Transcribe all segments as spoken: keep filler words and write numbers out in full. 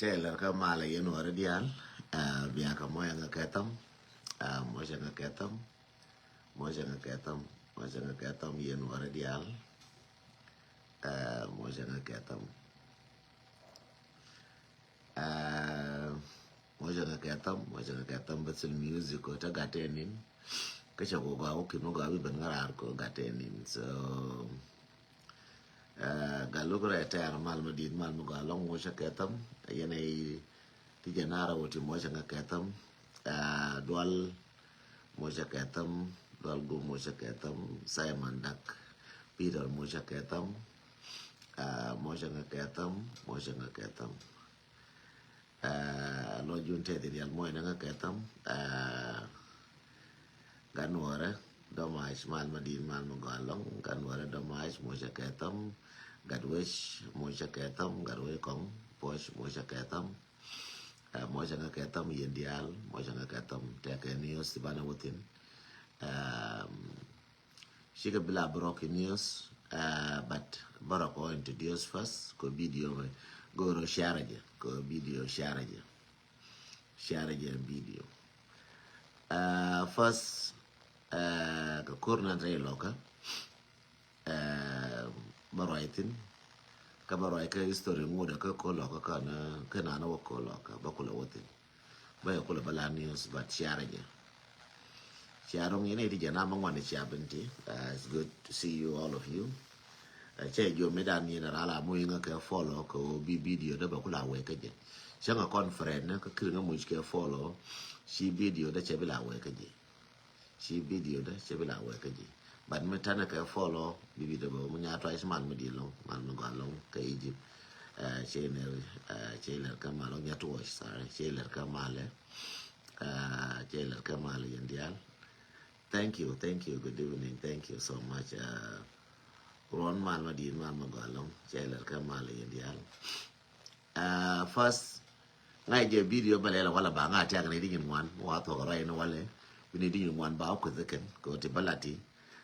Taylor kä malɛ yɛn wä rɛ dial. Bia kä mɔyɛ ŋä kɛ thɔm. Mɔcɛ ŋä kɛ thɔm. Mɔcɛ ŋä kɛ thɔm. Mɔcɛ ŋä kɛ thɔm yɛn wä rɛ dial. Mɔcɛ ŋä kɛ thɔm. Mɔcɛ ŋä kɛ thɔm. Mɔcɛ ŋä kɛ thɔm bä thil music ko ta gatɛ nin. Kä cɛ ko gɔa wä kim gɔa bi ben ŋa rar ko gatɛ nin. So Ɛ, gal luk rɛ tɛɛr mal ma dit mal ma gɔaa lɔŋ mucä kɛ thäm. Yɛn ɛ ti jɛ naar wä ti mucä ŋä kɛ thäm. Ɛ, dual mucä kɛ thäm. Dual gu mucä kɛ thäm. Simon Dak Peter mucä kɛ thäm. Ɛ, mucä ŋä kɛ thäm. Mucä ŋä kɛ thäm. Ɛ, lɔ jun tɛth in yal muɔy nɛ ŋä kɛ thäm. Ɛ, Gat nuɔrɛ dɔmac mal ma dit mal ma gɔaa lɔŋ. Gat nuɔrɛ dɔmac mucä kɛ thäm. Gat wec mucä kɛ thäm. Gat wec kɔŋ puɔc mucä kɛ thäm. Ɛ, mucä ŋä kɛ thäm yɛn dial mucä ŋä kɛ thäm tɛkɛ news ti banɛ wä thin. Ɛ, cikɛ bila brok in news. Ɛ, but brok ɔ introduce first ko video mɛ. Goro share jɛ ko video share jɛ. Share jɛ video. Ɛ, first, ɛ, kɛ kor nan rɛy lɔkä. Ɛ, bä ruac thin. Kä bä ruac kä history ŋudɛ kä ko lɔkä kä na kä na na wä ko lɔkä bä kulɛ wä thin. Bä yɛ kulɛ bä la news but share jɛ. Share ŋi̱n iti jɛ na ma ŋuan cia bin ti. Ɛ, it's good to see you all of you. Ɛ, cɛ jom mi dan yin ral a muc ŋä kɛ follow kɛ wä bi video dä bɛ kula wek kä jɛ. Cä ŋä conference nä kä kir ŋä muc kɛ follow. Ci video dä cɛ bi la wek kä jɛ. Ci video dä cɛ bi la wek kä jɛ. But mi tanɛ kɛ follow bi video bɛ mu nya twice mal mi di lɔŋ mal mi gɔa lɔŋ kɛ Egypt. Ɛ, cɛ ner, ɛ, cɛ ler kɛ mal lɔŋ nya tuɔc, sorry, cɛ ler kɛ mal ɛ. Ɛ, cɛ ler kɛ mal yɛn dial. Thank you, thank you. Good evening. Thank you so much. Ɛ, ruɔn mal ma dit mal ma gɔa lɔŋ cɛ ler kɛ mal yɛn dial. Ɛ, first, ŋa̱c jɛ video bä lɛl walɛ ba ŋa̱c tiak ni di nyin ŋuan wa thuɔk rɔy ni walɛ. Bi ni di nyin ŋuan ba kueth kɛn kɛ ti bä la ti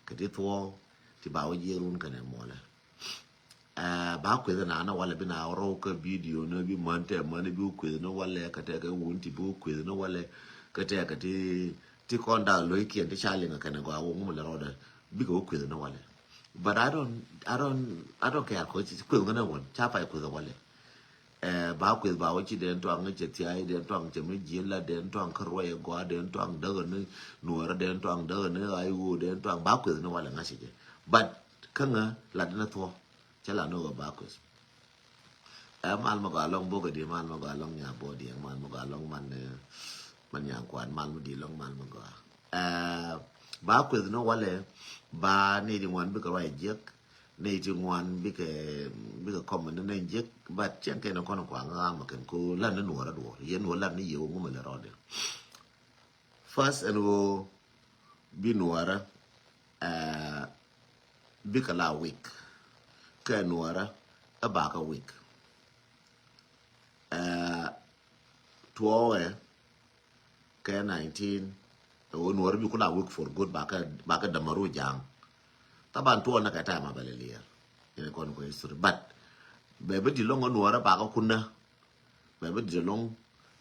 kɛ ti thuɔk ti ba wä jiɛ run kɛn ɛ muɔlɛ. Ɛ, ba kueth na na walɛ bi na rɔw kä video ni bi män tɛ män bi kueth ni walɛ kɛ tɛ kɛ wun ti bi kueth ni walɛ kɛ tɛ kɛ ti ti kɔn da lo̱ckiɛn ti ca liŋ kɛn gɔaa wä ŋumɛ lɛ rɔɔdɛ bikɛ wä kueth ni walɛ. But I don't, I don't, I don't care kɔ ci kueth ŋänɛ wän ca pay kueth walɛ. Ɛ, ba kueth ba wä ci den tuaŋ cɛ thiay den tuaŋ cɛ mi ji̱n la den tuaŋ kä ruɔy gɔaa den tuaŋ däk ni nuɔrä den tuaŋ däk ni ay wu den tuaŋ ba kueth ni walɛ ŋa̱ ci jɛ. But kä ŋä la den thuɔ cɛ la ni wä ba kueth. Ɛ, mal ma gɔaa lɔŋ bok di mal ma gɔaa lɔŋ nya bok di mal ma gɔaa lɔŋ man, ɛ, man nya kuan mal ma di lɔŋ mal ma gɔaa. Ɛ, ba kueth ni walɛ ba ni di ŋuan bikɛ ruac jiɛk ni ti ŋuan bikɛ bikɛ kɔm ni ni jiɛk. But cɛn kɛn kɔn kuan ŋa ma kɛn ko lan ni nuɔrä duɔr yɛn wä lan ni yɛ wä ŋumɛ lɛ rɔɔdɛ. First ɛn ɣöö bi nuɔrä, ɛ, bikɛ la wik kɛ nuɔrä ɛ bakä wik. Ɛ, tuɔɔkɛ kɛ nineteen ɛ ɣöö nuɔrä bi ku la wik for good bakä bakä dämaru ja̱a̱ŋ. Thaban tuɔɔk ni kɛ time a bɛ lɛ liɛɛr. Yɛn kɔn kɔ history but bɛ bi di lɔŋ ɛ nuɔrä bakä kunä. Bɛ bi di̱t ɛlɔ̱ŋ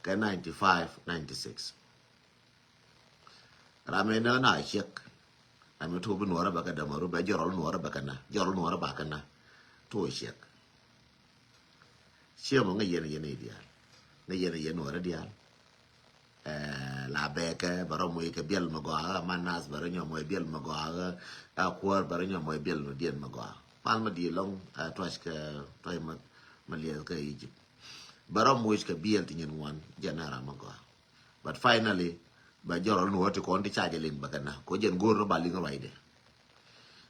kɛ ninety five, ninety six. Ram mi nä na ciek. Ram mi tuɔ bi nuɔrä bɛ kɛ dämaru bɛ jɔrɔl nuɔrä bɛ kɛ na jɔrɔl nuɔrä ba kɛ na. Tuɔ ciek. Ciemɔ ŋä yɛn yɛn i̱ diaal ŋä yɛn yɛn nuɔrä diaal. Ɛ, la bɛ kɛ bɛ rɔ moc kɛ biɛl mɛ gɔaa ɣä ma nath bɛ rɔ nyɔ moc biɛl mɛ gɔaa ɣä. A kuäär bɛ rɔ nyɔ moc biɛl mɛ diɛn mɛ gɔaa. Mal mɛ di lɔŋ, ɛ, tuac kɛ tuac mɛ mɛ liɛth kɛ Egypt. Bɛ rɔ moc kɛ biɛl ti nyin ŋuan jɛn ɛ ram mɛ gɔaa. But finally bɛ jɔrɔl ni wä ti kɔn ti ca jɛ liŋ bɛ kɛ na ko jɛn go̱o̱r ni ba liŋ ruacdɛ.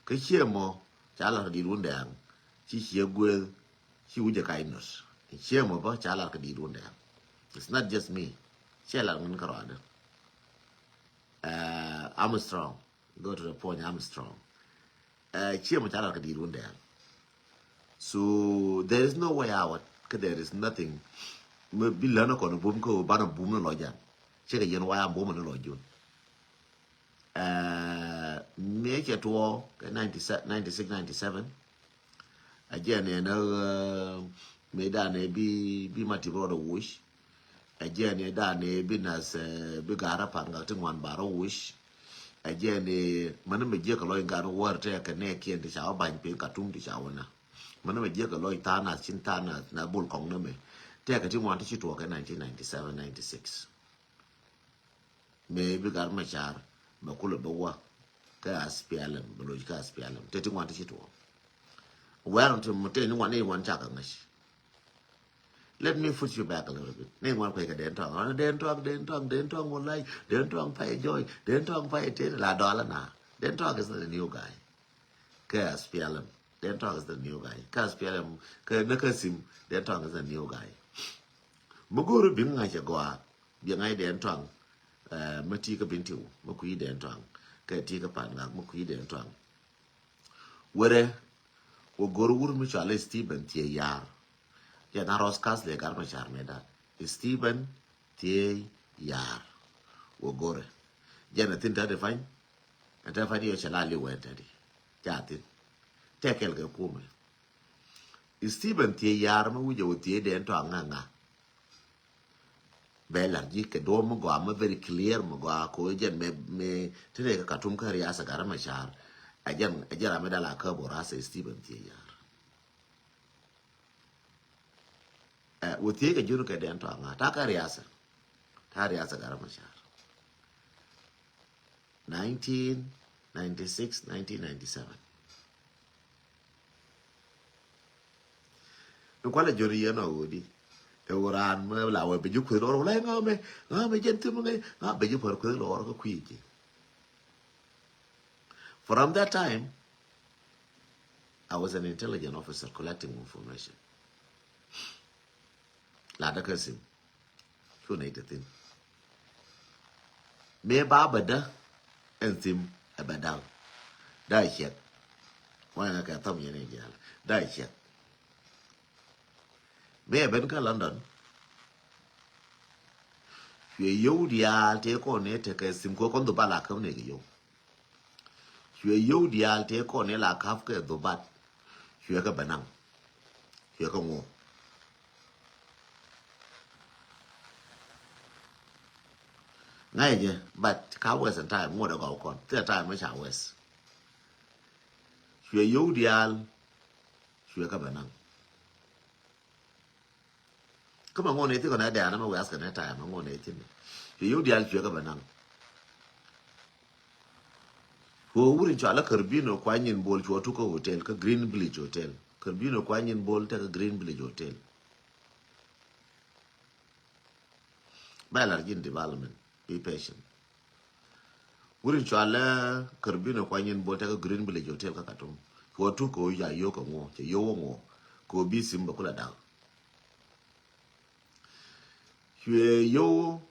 Kä ciemɔ ca lar kɛ di̱t wun dɛɛŋ ci cie gueth. Ci wi̱cɛ kac nöt ciemɔ bä ca lar kɛ di̱t wun dɛɛŋ. It's not just me. Ciɛ lar ŋun kä ruacdɛ. Ɛ, I'm strong. Go to the point, I'm strong. Ɛ, ciemɔ ca lar kɛ di̱t wun dɛɛŋ. So there is no way out. Kä there is nothing. Mi bi länä kɔn bum kä banɛ bum ni lɔc jan. Cikɛ yɛn waya bum ni lɔc jun. Ɛ, mi cɛ tuɔ kɛ ninety-six, ninety-seven. A jɛ ni ɛn ɛ, Mëë danɛ bi, bi Matip rɔɔdɛ wuc. Ɛ jɛn ɛ danɛ bi nath, eh, bi Garɛ Pa̱n Gak ti ŋuan ba rɔ wuc. Ɛ jɛn ɛ mäni mɛ jiäkä lɔc ŋa̱n wäär tɛkɛ nɛɛkiɛn ti ca wä ba̱ny piny Katum ti ca wä na. Mäni mɛ jiäkä lɔc tha̱a̱ŋ nath cin tha̱a̱ŋ nath, nath Bol Kɔŋ nɛmɛ. Tɛkɛ ti ŋuan ti ci tuɔɔk kɛ nineteen ninety-seven ninety-six. Mëë bi Gat Macar bɛ kulɛ bɛ wä kä S P L M, bɛ loc kä S P L M. Tëë ti ŋuan ti ci tuɔɔk. Wɛr ti mɔ tëë ni ŋuan ni ŋuan cakɛ ŋäc. Let me put you back a little bit. Ni ŋuan kuec kɛ Dɛn Tɔaŋ. Ɣän Dɛn Tɔaŋ, Dɛn Tɔaŋ, Dɛn Tɔaŋ wä lac, Dɛn Tɔaŋ pay jɔy, Dɛn Tɔaŋ pay tëë la dɔalä na. Dɛn Tɔaŋ is not a new guy. Kä S P L M, Dɛn Tɔaŋ is the new guy. Kä S P L M, kä ni kä sim, Dɛn Tɔaŋ is the new guy. Mi go̱o̱ri bi ŋa̱c ɛ gɔaa, bi ŋa̱c Dɛn Tɔaŋ, eh, mi ti kä Bintiu, mi kui̱ Dɛn Tɔaŋ, kɛ ti kä Pa̱n Gak, mi kui̱ Dɛn Tɔaŋ. Wërɛ, wä go̱r wur mi cɔal i̱ Stephen Thiëëc Yaar. Jɛn a rɔs ka̱th lɛ Gat Macar mɛ dan. Stephen Thiëëc Yaar. Wä go̱rɛ. Jɛn a thi̱n täti pa̱ny. Ɛ te pa̱ny yɔ cɛ la li̱w ɛn täti. Ca thi̱n. Tɛ kɛl kɛ kumɛ. Stephen Thiëëc Yaar mi wi̱cɛ wä Thiëëc Dɛn Tɔaŋ ŋa̱ ŋa̱. Bɛ lar ji̱ kɛ duɔ̱ɔ̱p mi gɔaa mi very clear mi gɔaa ko jɛn mɛ, mɛ ti rɛ kɛ Katum kä riasa Gat Macar. Ɛ jɛn, ɛ jɛn ram mi dal a kä bɔ rasa Stephen Thiëëc Yaar. Ɛ, wä Thiëëc kɛ jun kɛ Dɛn Tɔaŋ ŋa̱. Ta kä riasa. Ta riasa Gat Macar. Nineteen ninety-six, nineteen ninety-seven. Ni kualɛ jɔri yɛn ɔ ɣöödi. Ɛ wä raan mɛ la wä bɛ ji̱ kueth lɔr wä la ŋa̱ mɛ, ŋa̱ mɛ jɛn thim ŋa̱, ŋa̱ bɛ ji̱ pär kueth lɔr kä kui̱ ji̱. From that time, I was an intelligent officer collecting information. La dä kä sim. Cu nɛy te thi̱n. Mëë ba bɛ dä ɛn thim ɛ bɛ da̱l. Da̱ ciɛk. Wä ɛn kɛ thɔm yɛn in jial. Da̱ ciɛk. Mëë ɛ ben kä London. Cuɛ yio̱w diaal tëë kɔn ni tekɛ thim kɛ kɔn dhubal a käp ni kɛ yio̱w. Cuɛ yio̱w diaal tëë kɔn ni la ka̱p kɛ dhubat. Cuɛ kɛ bɛ naŋ. Cuɛ kɛ ŋuɔ. Ŋa̱cɛ jɛ, but ka waste time ŋuɔ̱t ɛ gɔw kɔn. Thilɛ time mi ca waste. Cuɛ yio̱w diaal. Cuɛ kɛ bɛ naŋ. Kä mɛ ŋuɔ̱t ni thi̱n kɔn ɛ dɛ̈ɛ̈n mɛ wɛ̈ɛ̈th kɛn ɛ time mɛ ŋuɔ̱t ni thi̱n. Cuɛ yio̱w diaal cuɛ kɛ bɛ naŋ. Cuɛ wur in cɔal ɛ Karbino Kuany in Bol cuɛ tuk kä hotel, kä Green Village Hotel. Karbino Kuany in Bol tekɛ Green Village Hotel. Bɛ lar ji̱n development, be patient. Wur in cɔal ɛ Karbino Kuany in Bol tekɛ Green Village Hotel kä Katum. Cuɛ tuk kɛ wä ya yio̱w kɛ ŋuɔ, cɛ yio̱w wä ŋuɔ. Kɛ wä bi sim bɛ kulɛ da̱k. Cuɛ yio̱w,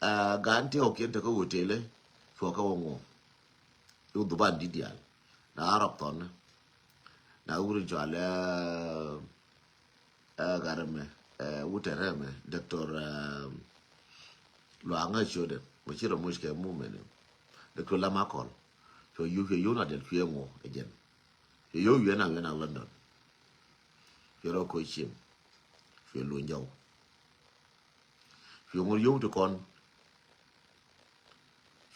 ah, gan ti ɔkiɛn tekɛ hotel ɛ, cuɛ kɛ wä ŋuɔ. Yio̱w dhuban di̱t diaal. Na Arab thɔn. Na wur in cɔal ɛ, ɛ, gat ɛmɛ, ɛ, wut tɛt ɛmɛ, Doctor, ɛ, Luaŋ ɛ ciötdɛ, mɛ ci rɔ moc kɛ mumɛn. Doctor Lam Akɔl. Cuɛ yio̱w, cuɛ yio̱w na dɛl cuɛ ŋuɔ ɛ jɛn. Cuɛ yio̱w, cuɛ naŋ, cuɛ naŋ London. Cuɛ rɔ koc cim. Cuɛ luny jɔw. Cuɛ ŋuɔ yio̱w ti kɔn.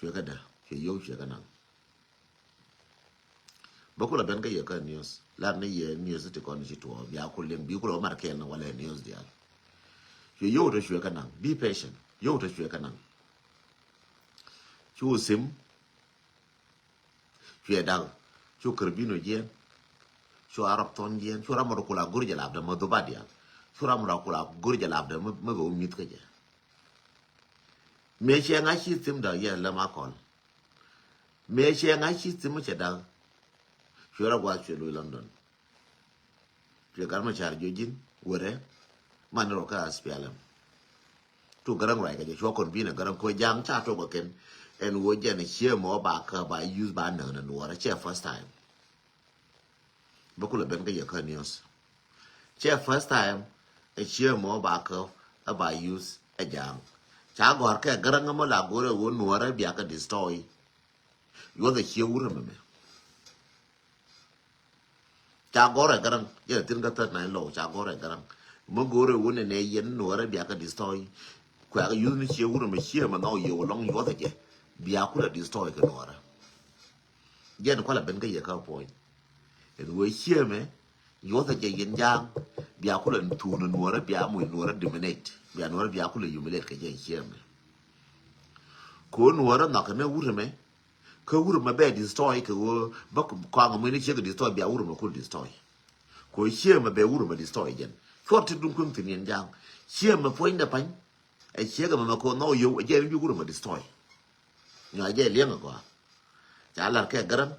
Cuɛ kɛ dä, cuɛ yio̱w, cuɛ kɛ naŋ. Bä kulɛ ben kä yɛ kä news. Lar ni yɛ news ti kɔn ci tuɔɔk. Bia kul liŋ, bi kulɛ wä mar kɛɛl ni walɛ news diaal. Cuɛ yio̱w tɔ cuɛ kɛ naŋ. Be patient. Yio̱w tɔ cuɛ kɛ naŋ. Cu sim. Cuɛ da̱k. Cu Karbino jiɛn. Cu Arab thɔn jiɛn. Cu ram mɔ dɔ kula go̱r jɛ lapdɛ mɛ dhuba diaal. Cu ram mɔ dɔ kula go̱r jɛ lapdɛ mɛ, mɛ bɛ wä mi̱th kä jɛ. Mëë cɛ ŋa̱c ci thim da̱k yɛ lɛ ma kɔl. Mëë cɛ ŋa̱c ci thim cɛ da̱k. Cuɛ rɔ gua̱th cuɛ lo̱c London. Cuɛ Gat Macar jiök ji̱n wërɛ. Man rɔ kä S P L M. Tu Garaŋ ruac kɛ jɛ cuɔ kɔn binɛ Garaŋ kuɛ ja̱a̱ŋ ca tuɔk kɛ kɛn. Ɛn wä jɛn ciɛ mɔ ba kä ba use ba näk nɛ nuɔrɛ cɛ first time. Bä kulɛ ben kä yɛ kä news. Cɛ first time ɛ ciɛ mɔ ba kä ɛ ba use ɛ ja̱a̱ŋ. Ca gɔ̱r kɛ Garaŋ mɔ la go̱rɛ wä nuɔrɛ bia kä destroy. Yuɔth ɛ ciɛ wurɛ mɛmɛ. Ca gɔrɛ Garaŋ, jɛ thin kä third nine low, ca gɔrɛ Garaŋ. Mä go̱o̱rɛ wun ɛ nɛ yɛn nuɔrɛ bia kɛ destroy. Kuɛ kɛ yuth ni ciɛ wurɛ mɛ ciɛ mɛ nhɔk yio̱w lɔŋ yuɔth ɛ jɛ. Bia kulɛ destroy kɛ nuɔrɛ. Jɛn kualɛ ben kä yɛ kä puɔ̱ny. Ɛn wee ciɛ mɛ yuɔth ɛ jɛ yɛn ja̱a̱ŋ. Bia kulɛ thuun nuɔrɛ bia muc nuɔrɛ dominate. Bia nuɔrɛ bia kulɛ humiliate kɛ jɛ ciɛ mɛ. Ko nuɔrɛ nhɔk kɛ nɛ wurɛ mɛ. Kä wurɛ mɛ bɛ destroy kɛ wee bä kɔaŋ mɛ ni ciɛ kɛ destroy bia wurɛ mɛ kul destroy. Ko ciɛ mɛ bɛ wurɛ mɛ destroy jɛn. Cuɔr ti duŋ kueŋ thin yɛn ja̱a̱ŋ. Ciɛ mɛ puɔ̱nydɛ pa̱ny. Ɛ ciek ɛmɛ mɛ ko̱n nhɔk yio̱w ɛ jɛ ni bi wurɛ mɛ destroy. Nyɔ ɛ jɛ liɛŋ ɛ gɔaa. Ca lar kɛ Garaŋ,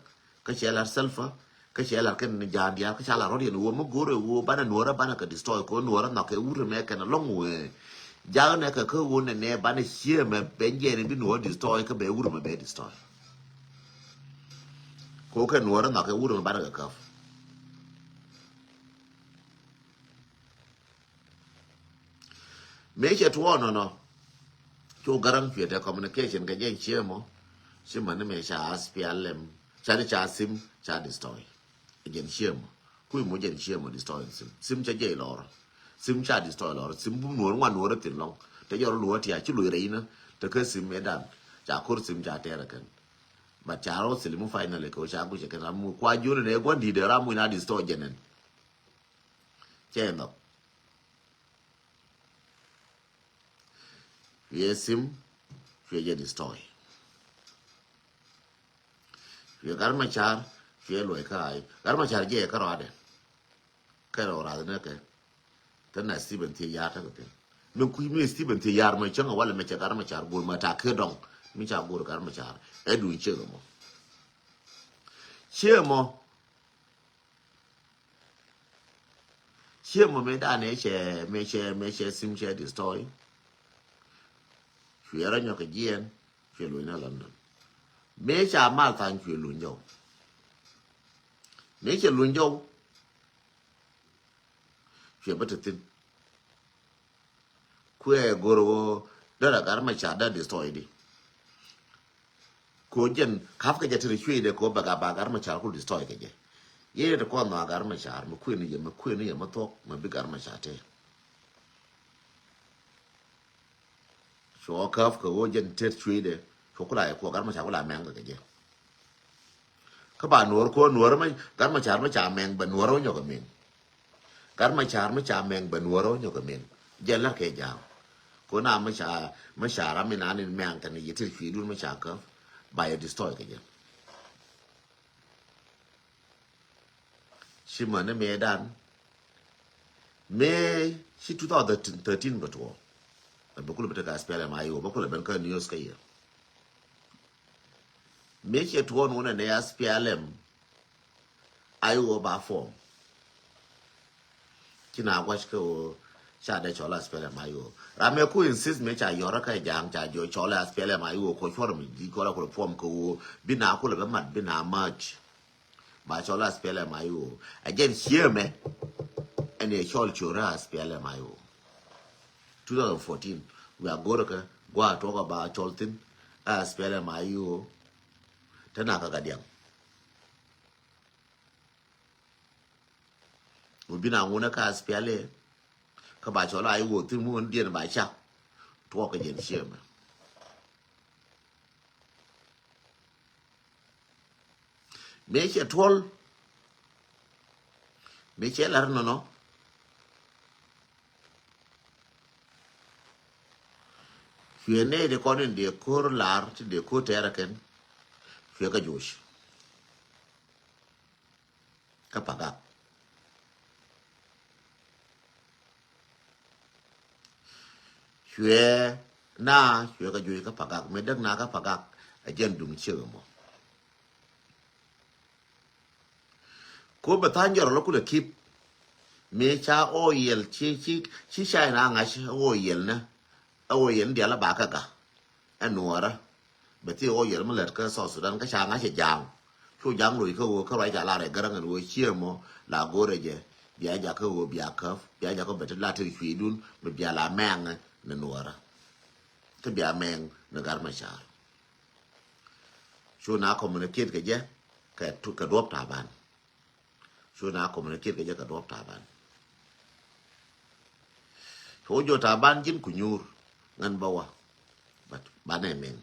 kä cɛ lar Salva, kä cɛ lar kɛn ni ja̱a̱n diaal, kä ca lar rɔ̱t yɛn ɣöö mi go̱o̱rɛ ɣöö banɛ nuɔrɛ banɛ kɛ destroy, ko̱n nuɔrɛ nhɔk kɛ wurɛ mɛ kɛn ɛlɔ̱ŋ wee. Ja̱a̱n ɛ kɛ kä ɣöö nɛnɛ banɛ ciek ɛmɛ ben jɛ ni bi nuɔrɛ destroy, kä bɛ wurɛ mɛ bɛ destroy. Ko̱ kɛ nuɔrɛ nhɔk kɛ wurɛ mɛ banɛ kɛ käp. Mëë cɛ tuɔɔk nɔnɔ. Cu Garaŋ cuɛ tɛ communication kɛ jɛn ciemɔ. Ci mani mëë ca S P L M. Ca ni ca sim ca destroy. Jɛn ciemɔ. Kui̱ mu jɛn ciemɔ destroy sim. Sim ca jɛy lɔr. Sim ca destroy lɔr. Sim bum nuɔr ŋuan nuɔr thin lɔŋ. Te jɔr luɔ tia ci luɔy rɛy na. Te kä sim ɛ dan. Ca kor sim ca tɛɛrɛ kɛn. But ca rɔ silimu finally kɛ ca gucɛ kɛn ram mu kua juni ne guan di de ram mu ina destroy jɛnɛn. Cɛ nhɔk. Cuɛ sim, cuɛ jɛ destroy. Cuɛ Gat Macar, cuɛ luɔy kä ay. Gat Macar jɛ kä rɔadɛ. Kɛ rɔ rath nɛ kɛ. Kä na Stephen Thiɛ Yar tä kɛ pin. Min kui̱ mi Stephen Thiɛ Yar mɛ cäŋ a walɛ mɛ cɛ Gat Macar go̱o̱r mɛ ta kɛ dɔŋ. Mi ca go̱o̱r Gat Macar. Ɛ duun ciek mɔ. Ciek mɔ. Ciek mɔ mëë danɛ cɛ mëë cɛ mëë cɛ sim cɛ destroy. Cuɛ rɔ nyɔk kɛ jiɛn cuɛ luny na London. Mëë ca mal tha̱a̱ŋ cuɛ luny jɔw. Mëë cɛ luny jɔw. Cuɛ bä te thin. Kuɛ go̱r ɣöö därɛ Gat Macar dä destroy di. Ko jɛn kap kɛ jɛ ti ri cuey dɛ ko bɛ Gat, ba Gat Macar kul destroy kɛ jɛ. Yɛ yɛ ti kɔn nhɔa Gat Macar mi kueni yɛ mi kueni yɛ mi thuɔk mi bi Gat Macar te. Cuɔ kap kɛ ɣöö jɛn tet cuey dɛ cuɔ kula yɛ kuɔ Gat Macar kula mɛŋ kɛ jɛ. Kä ba nuɔr ko nuɔr mi Gat Macar mi ca mɛŋ bɛ nuɔr wä nyɔk min. Gat Macar mi ca mɛŋ bɛ nuɔr wä nyɔk min. Jɛ lar kɛ ja̱a̱ŋ. Ko na mi ca mi ca ram mi na ni mɛŋ kɛ ni yɛ ti cuey dun mi ca kä ba yɛ destroy kɛ jɛ. Ci män ni mëë dan mëë ci two thousand thirteen bä tuɔɔk. Bä kulɛ bä tek S P L M I O bä kulɛ ben kä news kä yɛ. Mëë cɛ tuɔɔk wunɛ ni S P L M I O ba form. Ci na guac kä ɣöö ca dee cɔl S P L M I O. Ram mëë ku insist mëë ca yɔrä kä ja̱a̱ŋ ca jiɔ cɔl S P L M I O ko cuɔr mi di kɔla kulɛ form kä ɣöö bi na kulɛ bä mat bi na merge. Ba cɔl S P L M I O. A jɛn ciemɛ. Ɛn yɛ cɔl ciorä S P L M I O. Two thousand fourteen. Wia go̱rä kɛ gua tuɔkä ba cɔl thin S P L M I O. Te na kä Gadiɛŋ. Wä bi na ŋunä kä S P L A. Kä ba cɔl I O thin mun diɛn ba ca. Tuɔkä jɛn ciemɛ. Mëë cɛ tuɔl. Mëë cɛ lar nɔnɔ. Cuɛ nɛy ti kɔn in dee ko̱r lar ti dee ko̱r tɛɛrɛ kɛn. Cuɛ kä Joc. Kä Pagak. Cuɛ na cuɛ kä Joc kä Pagak mi däk na kä Pagak. A jɛn duŋ ciek ɛmɔ. Ko bɛ tha̱a̱ŋ jɔrɔ lɔ kulɛ kip. Mi ca oil ci ci ci China ŋa̱c oil ni. Oil ni dial a ba kä ga. Ɛ nuɔɔrä. Bɛ thi oil mi lät kä South Sudan kä ca ŋa̱c ɛ ja̱a̱ŋ. Cu ja̱a̱ŋ loc kä ɣöö kä ruac ca lar ɛ Garaŋ ɛn ɣöö ciemɔ la go̱rɛ jɛ. Bia jakä ɣöö bia käp bia jakä bɛ ti la ti cui̱dun mi bia la mɛŋ ni nuɔɔrä. Kä bia mɛŋ ni Gat Macar. Cu na communicate kɛ jɛ kɛ duɔp Taban. Cu na communicate kɛ jɛ kɛ duɔp Taban. Kɛ wä jɔ Taban ji̱n ku nyuur. Ŋän bä wa. But banɛ mɛn.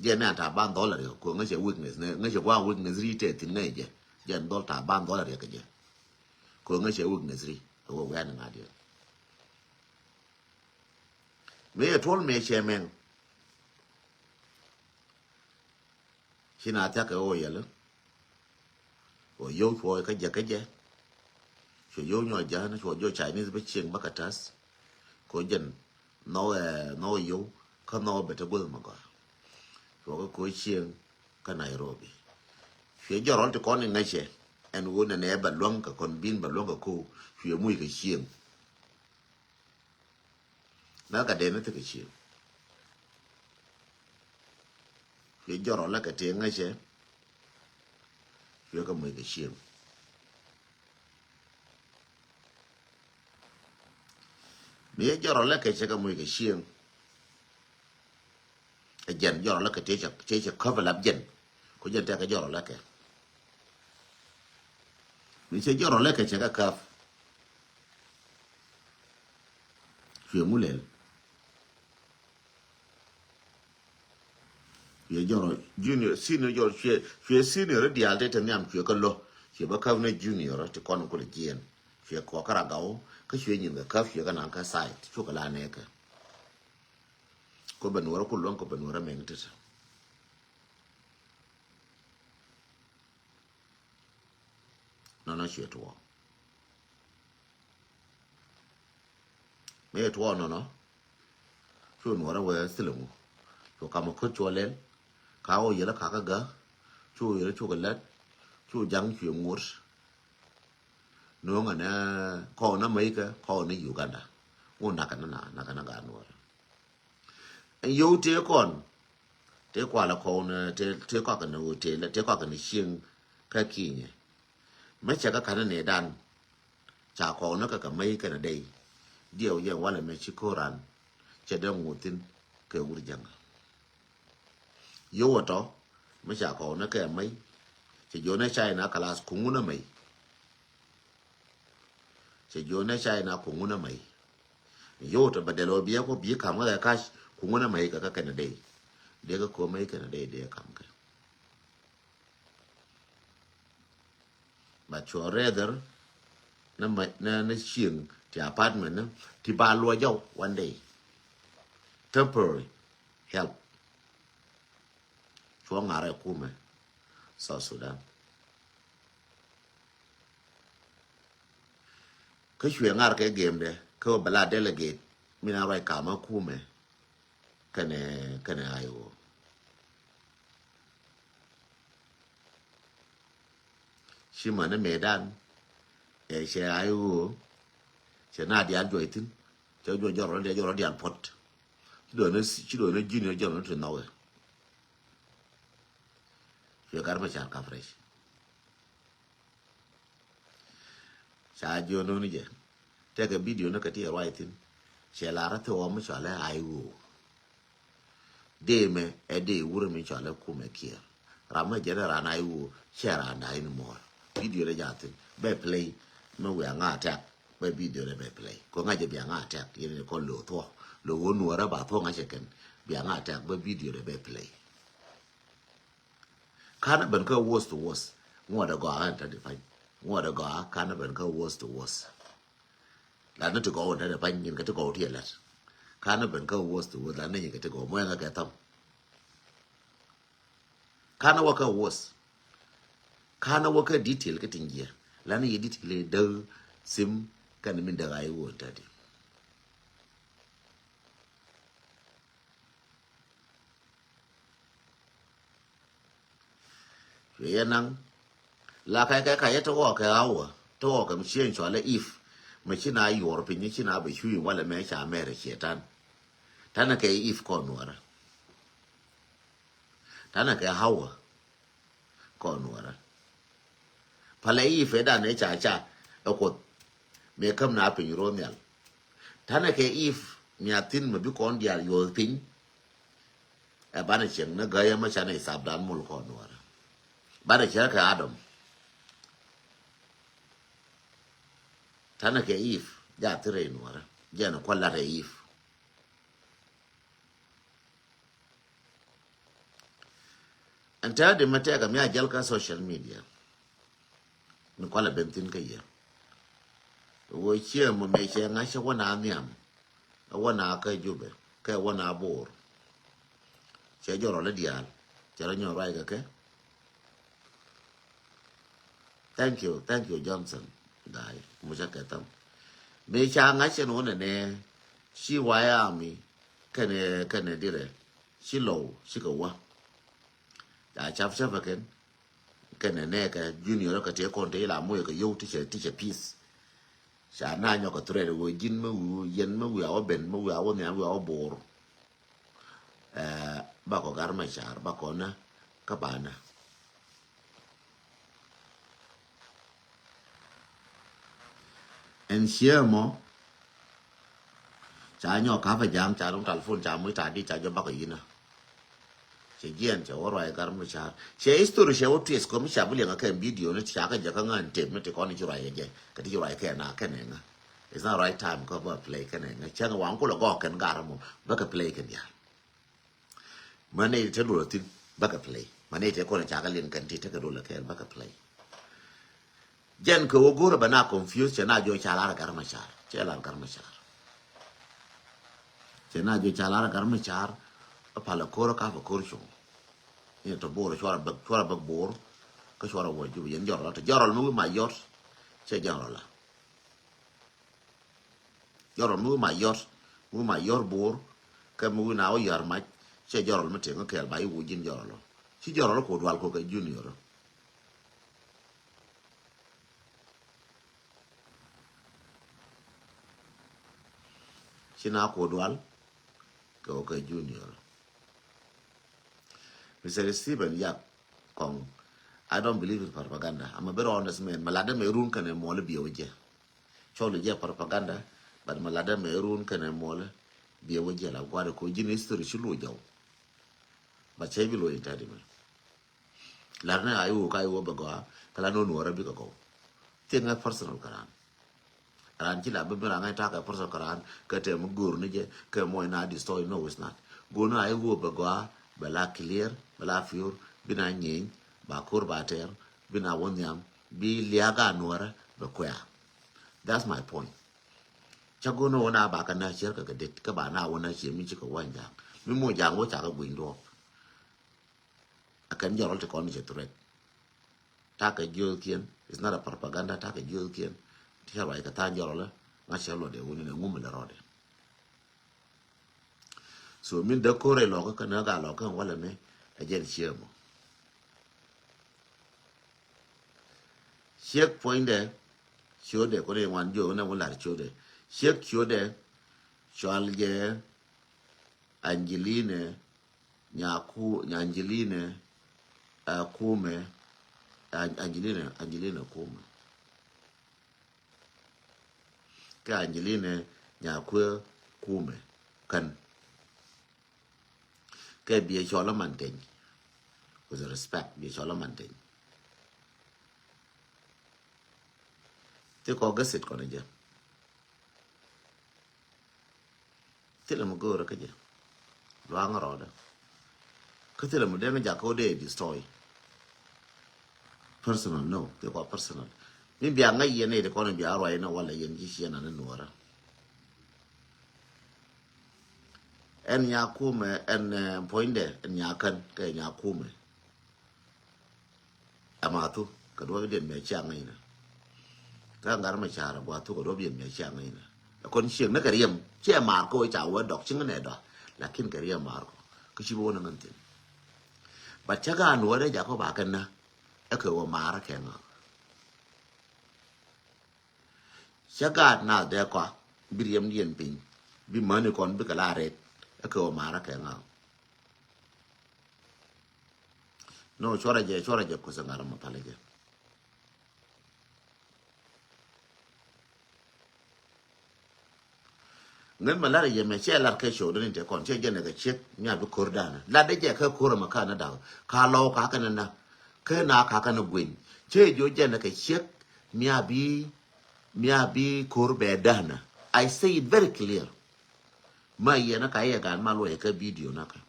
Jɛ nɛ Taban dhɔl a riɛk kɛ ŋäcɛ weakness nɛ ŋäcɛ gua̱a̱ weakness ri tɛ thi̱n ŋäcɛ jɛ. Jɛ dhɔl Taban dhɔl a riɛk kɛ jɛ. Kɛ ŋäcɛ weakness ri. Kɛ wä wian ŋa̱diɛn. Mëë yɛ tuɔl mëë cɛ mɛn. Ci na thia̱k kɛ ɣöö yɛlɛ. Ɣöö yio̱w cuɔɔc kä jɛ kä jɛ. Cuɛ yio̱w nyɔɔc ja̱a̱n cuɔ jɔɔ Chinese bä cieŋ bä kɛ ta̱th. Kɛ ɣöö jɛn nhɔw ɛ nhɔw yio̱w kä nhɔw bɛ te guäth ma gɔaa. Cuɔ kä ko̱ cieŋ kä Nairobi. Cuɛ jɔrɔl ti kɔn in ŋäcɛ ɛn ɣöö nɛnɛ bɛ luäŋ kɛ kɔn bin bɛ luäŋ kɛ ko̱ cuɛ muc kɛ cieŋ. Mɛ kɛ dee ni thikɛ cieŋ. Cuɛ jɔrɔ lɛ kɛ tëë ŋäcɛ. Cuɛ kɛ muc kɛ cieŋ. Mi yɛ jɔrɔ lɛ kɛ cɛ kɛ muc kɛ cieŋ. Ɛ jɛn jɔrɔ lɛ kɛ tëë cɛ tëë cɛ köp ɛ lap jɛn. Ku jɛn tɛkɛ jɔrɔ lɛ kɛ. Mi cɛ jɔrɔ lɛ kɛ cɛ kɛ käp. Cuɛ ŋu lɛl. Cuɛ jɔrɔ junior senior jɔrɔ cuɛ cuɛ senior diaal te te nhiam cuɛ kä lo̱. Cuɛ bä käp ni junior ti kɔn kulɛ jiɛn. Cuɛ kɔk kä ragaw kä cuɛ nyin kɛ käp cuɛ kɛ naŋ kä side cukɛ la nɛɛkɛ. Kɔ bɛ nuɔrä kul luäŋ kɔ bɛ nuɔrä mɛn tet. Nɔnɔ cuɛ tuɔɔk. Mëë tuɔɔk nɔnɔ. Cu nuɔrä wee thilɛ ŋu. Cu kamɛ ko̱c cuɔ lɛl. Ka wä yɛlɛ kakä gä. Cu yɛlɛ cukɛ lɛt. Cu jaŋ cuɛ ŋuɔ̱t. Nuɔ̱ŋ ɛnɛ kɔw nä America kɔw nä Uganda. Ŋu nakɛ nä na nakɛ nä gaa nuɔrä. Ɛn yio̱w tëë kɔn tëë kualɛ kɔn tëë kɔakɛ ni hotel tëë kɔakɛ ni cieŋ kä kinyɛ. Mɛ cɛ kä ka̱n ni dan ca kɔn ni kɛ kɛ mɛy kɛnɛ dɛy. Diɛw yɛn walɛ mɛ ci ko̱ran cɛ dee ŋuthin kɛ wur jäŋä. Yio̱w ɛ tɔ mɛ ca kɔn ni kɛ mɛy cɛ jiɔn ni China kalas kuŋun ɛ mɛy. Cɛ jiɔn nɛ China kuŋun amai. Yot bɛ dɛl ɔ biɛ kɔ biɛ kam kä kac kuŋun amai kɛ kä kɛn a dee. Dee kä ko̱ amai kɛn a dee dee kam kɛ. But cuɔ rather nɛ ma nɛ nɛ cieŋ ti apartment nɛ ti ba luɔ jɔw one day. Temporary help. Cuɔ ŋa̱rɛ kumɛ South Sudan. Kä cuɛ ŋa̱r kɛ gemdɛ kä bɛ la delegate min a ruac kamä kumɛ kɛnɛ kɛnɛ I O. Ci mani mëëdan ɛ cɛ I O cɛ na dial juɔc thin cɛ juɔc jɔrɔ dial jɔrɔ dial puɔt. Ci duɔni ci duɔni junior jɔrɔ ti nhɔkɛ. Cuɛ gat mɛ car coverage. Ca jiɔn nuni jɛ. Tɛkɛ video ni kɛ ti ruac thin. Cɛ lar a thok mi cɔalɛ I O. Dee mɛ ɛ dee wurɛ mi cɔalɛ kumɛ kiɛr. Ram mɛ jɛn ran I O cɛ ran da in mɔr. Video dɛ ja thin bɛ play mɛ wiaa ŋa attack bɛ video dɛ bɛ play. Kɔ ŋa jɛ bia ŋa attack yɛn ni kɔ lo thuɔ lo wä nuɔrɛ ba thuɔ ŋa cɛ kɛn bia ŋa attack bɛ video dɛ bɛ play. Kanɛ ben kä worst to worst. Ŋuɔt ɛ gɔaa ɛn täti pany. Ŋuɔt ɛ gɔaa kanɛ ben kä worst to worst. La ni ti gɔw ɛn täti pany nyin kɛ ti gɔw ti ɛ lät. Kanɛ ben kä worst to worst la ni nyin kɛ ti gɔw muɛŋɛ kɛ thɔm. Kanɛ wä kä worst. Kanɛ wä kä detail kä tin jiɛ la ni yɛ detail ɛ däk sim kɛn min däk a iwuɔ ɛn täti. Cuɛ yɛ naŋ la kɛ kɛ ka yɛ te ɣɔɔ kɛ ɣawä te ɣɔɔ kɛ mi cieŋ cɔalɛ if. Mɛ ci na yuɔr piny ci na bɛ cui̱ walɛ mɛ ca mɛrɛ ciɛ tan. Tanɛ kɛ if kɔn nuɔrä. Tanɛ kɛ ɣawä kɔn nuɔrä. Palɛ if ɛ dan ɛ ca ca ɛ kuoth. Mëë käm na piny ro̱o̱ nhial. Tanɛ kɛ if mi a thin mɛ bi kɔn diaal yuɔth piny. Ɛ banɛ cieŋ ni gäyä mɛ canɛ ithap dan mul kɔn nuɔrä. Banɛ cieŋ kɛ Adam. Tanɛ kɛ if Ja thir rɛy nuɔrä. Jɛn kual la rɛy if. Ɛn tɛ̈ di mɛ tɛk ɛ mi a jäl kä social media. Ni kual ɛ ben thin kä yɛ. Wä ciɛ mɔ mëë cɛ ŋa̱c cɛ wä na nhiam. Ɛ wä na kä Jubɛ kɛ wä na Bor. Cɛ jɔrɔ lɛ diaal. Cɛ rɔ nyɔr ruac kɛ kɛ. Thank you, thank you Johnson. Dai mucä kɛ tham. Mëë ca ŋa̱c cɛn wä nɛ nɛ ci wayami kɛnɛ kɛnɛ dirɛ ci low ci kɛ wä. Ca cap cap ɛ kɛn. Kɛnɛ nɛ kɛ junior kɛ tëë kɔn tëë la moc kɛ yow ti cɛ ti cɛ peace. Ca na nyɔk kɛ threat wä ji̱n mä wi̱i̱ yɛn mä wi̱i̱ a wä ben mä wi̱i̱ a wä nhiam wi̱i̱ a wä Bor. Ɛ bakɔ gar mɛ car bakɔ na kä banɛ. Ɛn ciɛ mɔ ca nyɔk kapɛ jam ca dum telephone ca muc ta di ca jɔ bakɔ yinä. Cɛ jiɛn cɛ wä ruac gar mɛ car cɛ history cɛ wä twist kɔ mi ca bi liɛŋ kɛ video ni ca kɛ jɛ kä ŋän tep mi ti kɔn ci ruac kɛ jɛ kɛ ti ci ruac kɛ na kɛnɛ ŋä. It's not right time kɔ bä play kɛnɛ ŋä cäŋ waŋ kulɛ gɔɔk kɛn gar mɔ bä kɛ play kɛn diaal. Mane ite dul thin bäkɛ play. Mane ite kɔn ca kɛ lin kɛn ti tekɛ dul kɛɛl bäkɛ play. Jɛn kɛ wä go̱rɛ bɛ na confuse cɛ na jo ca lar gar mɛ car cɛ lar gar mɛ car. Cɛ na jo ca lar gar mɛ car. Ɛ palɛ kor ɛ kap ɛ kor cuŋ. Ni tɔ bor cuarɛ bäk cuarɛ bäk bor. Kä cuarɛ wä jup yɛn jɔrɔ la tɔ jɔrɔ mi wi ma yɔt. Cɛ jɔrɔ la. Jɔrɔl mi wi̱i̱ ma yɔr mi wi̱i̱ ma yɔr Bor. Kɛ mi wi̱i̱ na wä yɔr mac cɛ jɔrɔl mi tiŋ kɛɛl ba i̱ wuc ji̱n jɔrɔl ɔ ci jɔrɔl ko dual ko kɛ junior. Ci na ko dual kɛ ko kɛ junior. Mister Stephen Yak Kong, I don't believe in propaganda. I'm a very honest man. Ma ladɛ mɛ run kɛnɛ muɔlɛ biɛ wä jɛ. Cɔl jɛ propaganda, but ma ladɛ mɛ run kɛnɛ muɔlɛ biɛ wä jɛ la guarɛ ko ji̱n history ci luɔ jɔw. But cɛ bi luɔ in tadi mɛ. Lar ni a iwo ka iwo bɛ gɔa kɛ la non wara bikɛ gɔw. Thing ɛ personal kɛ ran. Ran ci la bi mi ran ŋa̱c takɛ personal kɛ ran kɛ tɛ mi go̱o̱r ni jɛ kɛ mɔc na destroy, no, it's not. Go̱o̱r ni a iwo bɛ gɔa bɛ la clear bɛ la pure bi na nyeny ba kor ba tɛr bi na wä nhiam bi liak a nuɔrɛ bɛ kuɛa. That's my point. Ca go̱o̱r ni wä na ba kɛ na cier kɛ kɛ det kɛ ba na wä na cier mi ci kɛ wä ja̱a̱ŋ mi mo ja̱a̱ŋ wä ca kɛ guiny duɔɔp. A kɛn jɔrɔl ti kɔn ni cɛ threat. Takɛ jiöthkiɛn, it's not a propaganda, takɛ jiöthkiɛn. Ti cɛ ruac kɛ tha̱a̱ŋ jɔrɔl ŋa̱ cɛ luɔt ɛ wuni nɛ ŋum lɛ rɔɔdɛ. So min dee ko̱r ɛ lɔkä kɛn ɣä gaa lɔkä walɛ mi ɛ jɛn ciek mɔ. Ciek puɔ̱nydɛ ciötdɛ kɔn i̱ ŋuan jiök nɛ wun lar ciötdɛ. Ciek ciötdɛ cual jɛ Angeline Nyaku, Angeline, uh, Kume, An-, Angeline, Angeline Kume. Kɛ Angeline Nyakue Kume kän. Kɛ biɛ cɔl a man teny. With respect, biɛ cɔl a man teny. Ti kɔ gäsit kɔn jɛ. Thilɛ mi go̱o̱rä kä jɛ. Luaŋ rɔɔdä. Kä thilɛ mi dee mi jakä wä dee destroy. Personal, no. Thil kɔ personal. Mi bia ŋäc yɛn ni ti kɔn bia ruac ni walɛ yɛn ci ciɛ na ni nuɔrä. Ɛn Nyakumɛ, ɛn, eh, puɔ̱nydɛ, ɛn Nyakän kɛ Nyakumɛ. Ɛ ma thu kɛ duɔth diɛn mɛ cia ŋäcnɛ. Kä ŋa̱r mɛ ca̱r ɛ gua thu kɛ duɔth diɛn mɛ cia ŋäcnɛ. Ɛ kɔn ciek ni kɛ riɛm ciɛ maar kɛ wä ca wä dɔk ci ŋä nɛ dɔa. Lakin kɛ riɛm maar kɔ kä ci bi wä ni ŋän thin. But cä gaat ni wä dee jakɔ ba kɛ nä ɛ kɛ wä maar kɛ ŋa̱. Cä gaat naath dee kɔa bi riɛm diɛn piny bi mäni kɔn bikɛ la ret ɛ kɛ wä maar kɛ ŋa̱. No, cuɔrɛ jɛ, cuɔrɛ jɛ kuth ŋa̱r mɔ palä jɛ. Ŋän mɛ lar yɛ mɛ cɛ lar kɛ cɔw deni te kɔn cɛ jɛn kɛ ciek mi a bi kor danɛ. Lar dee jɛ kɛ kor mɛ ka na dak ka lɔw ka kɛ na na kɛ na ka kɛ na gueny cɛ jo jɛn kɛ ciek mi a bi mi a bi ko̱r bɛ dähnä. I say it very clear. Ma yɛn a ka yɛ gan ma luɔyɛ kä video na kä.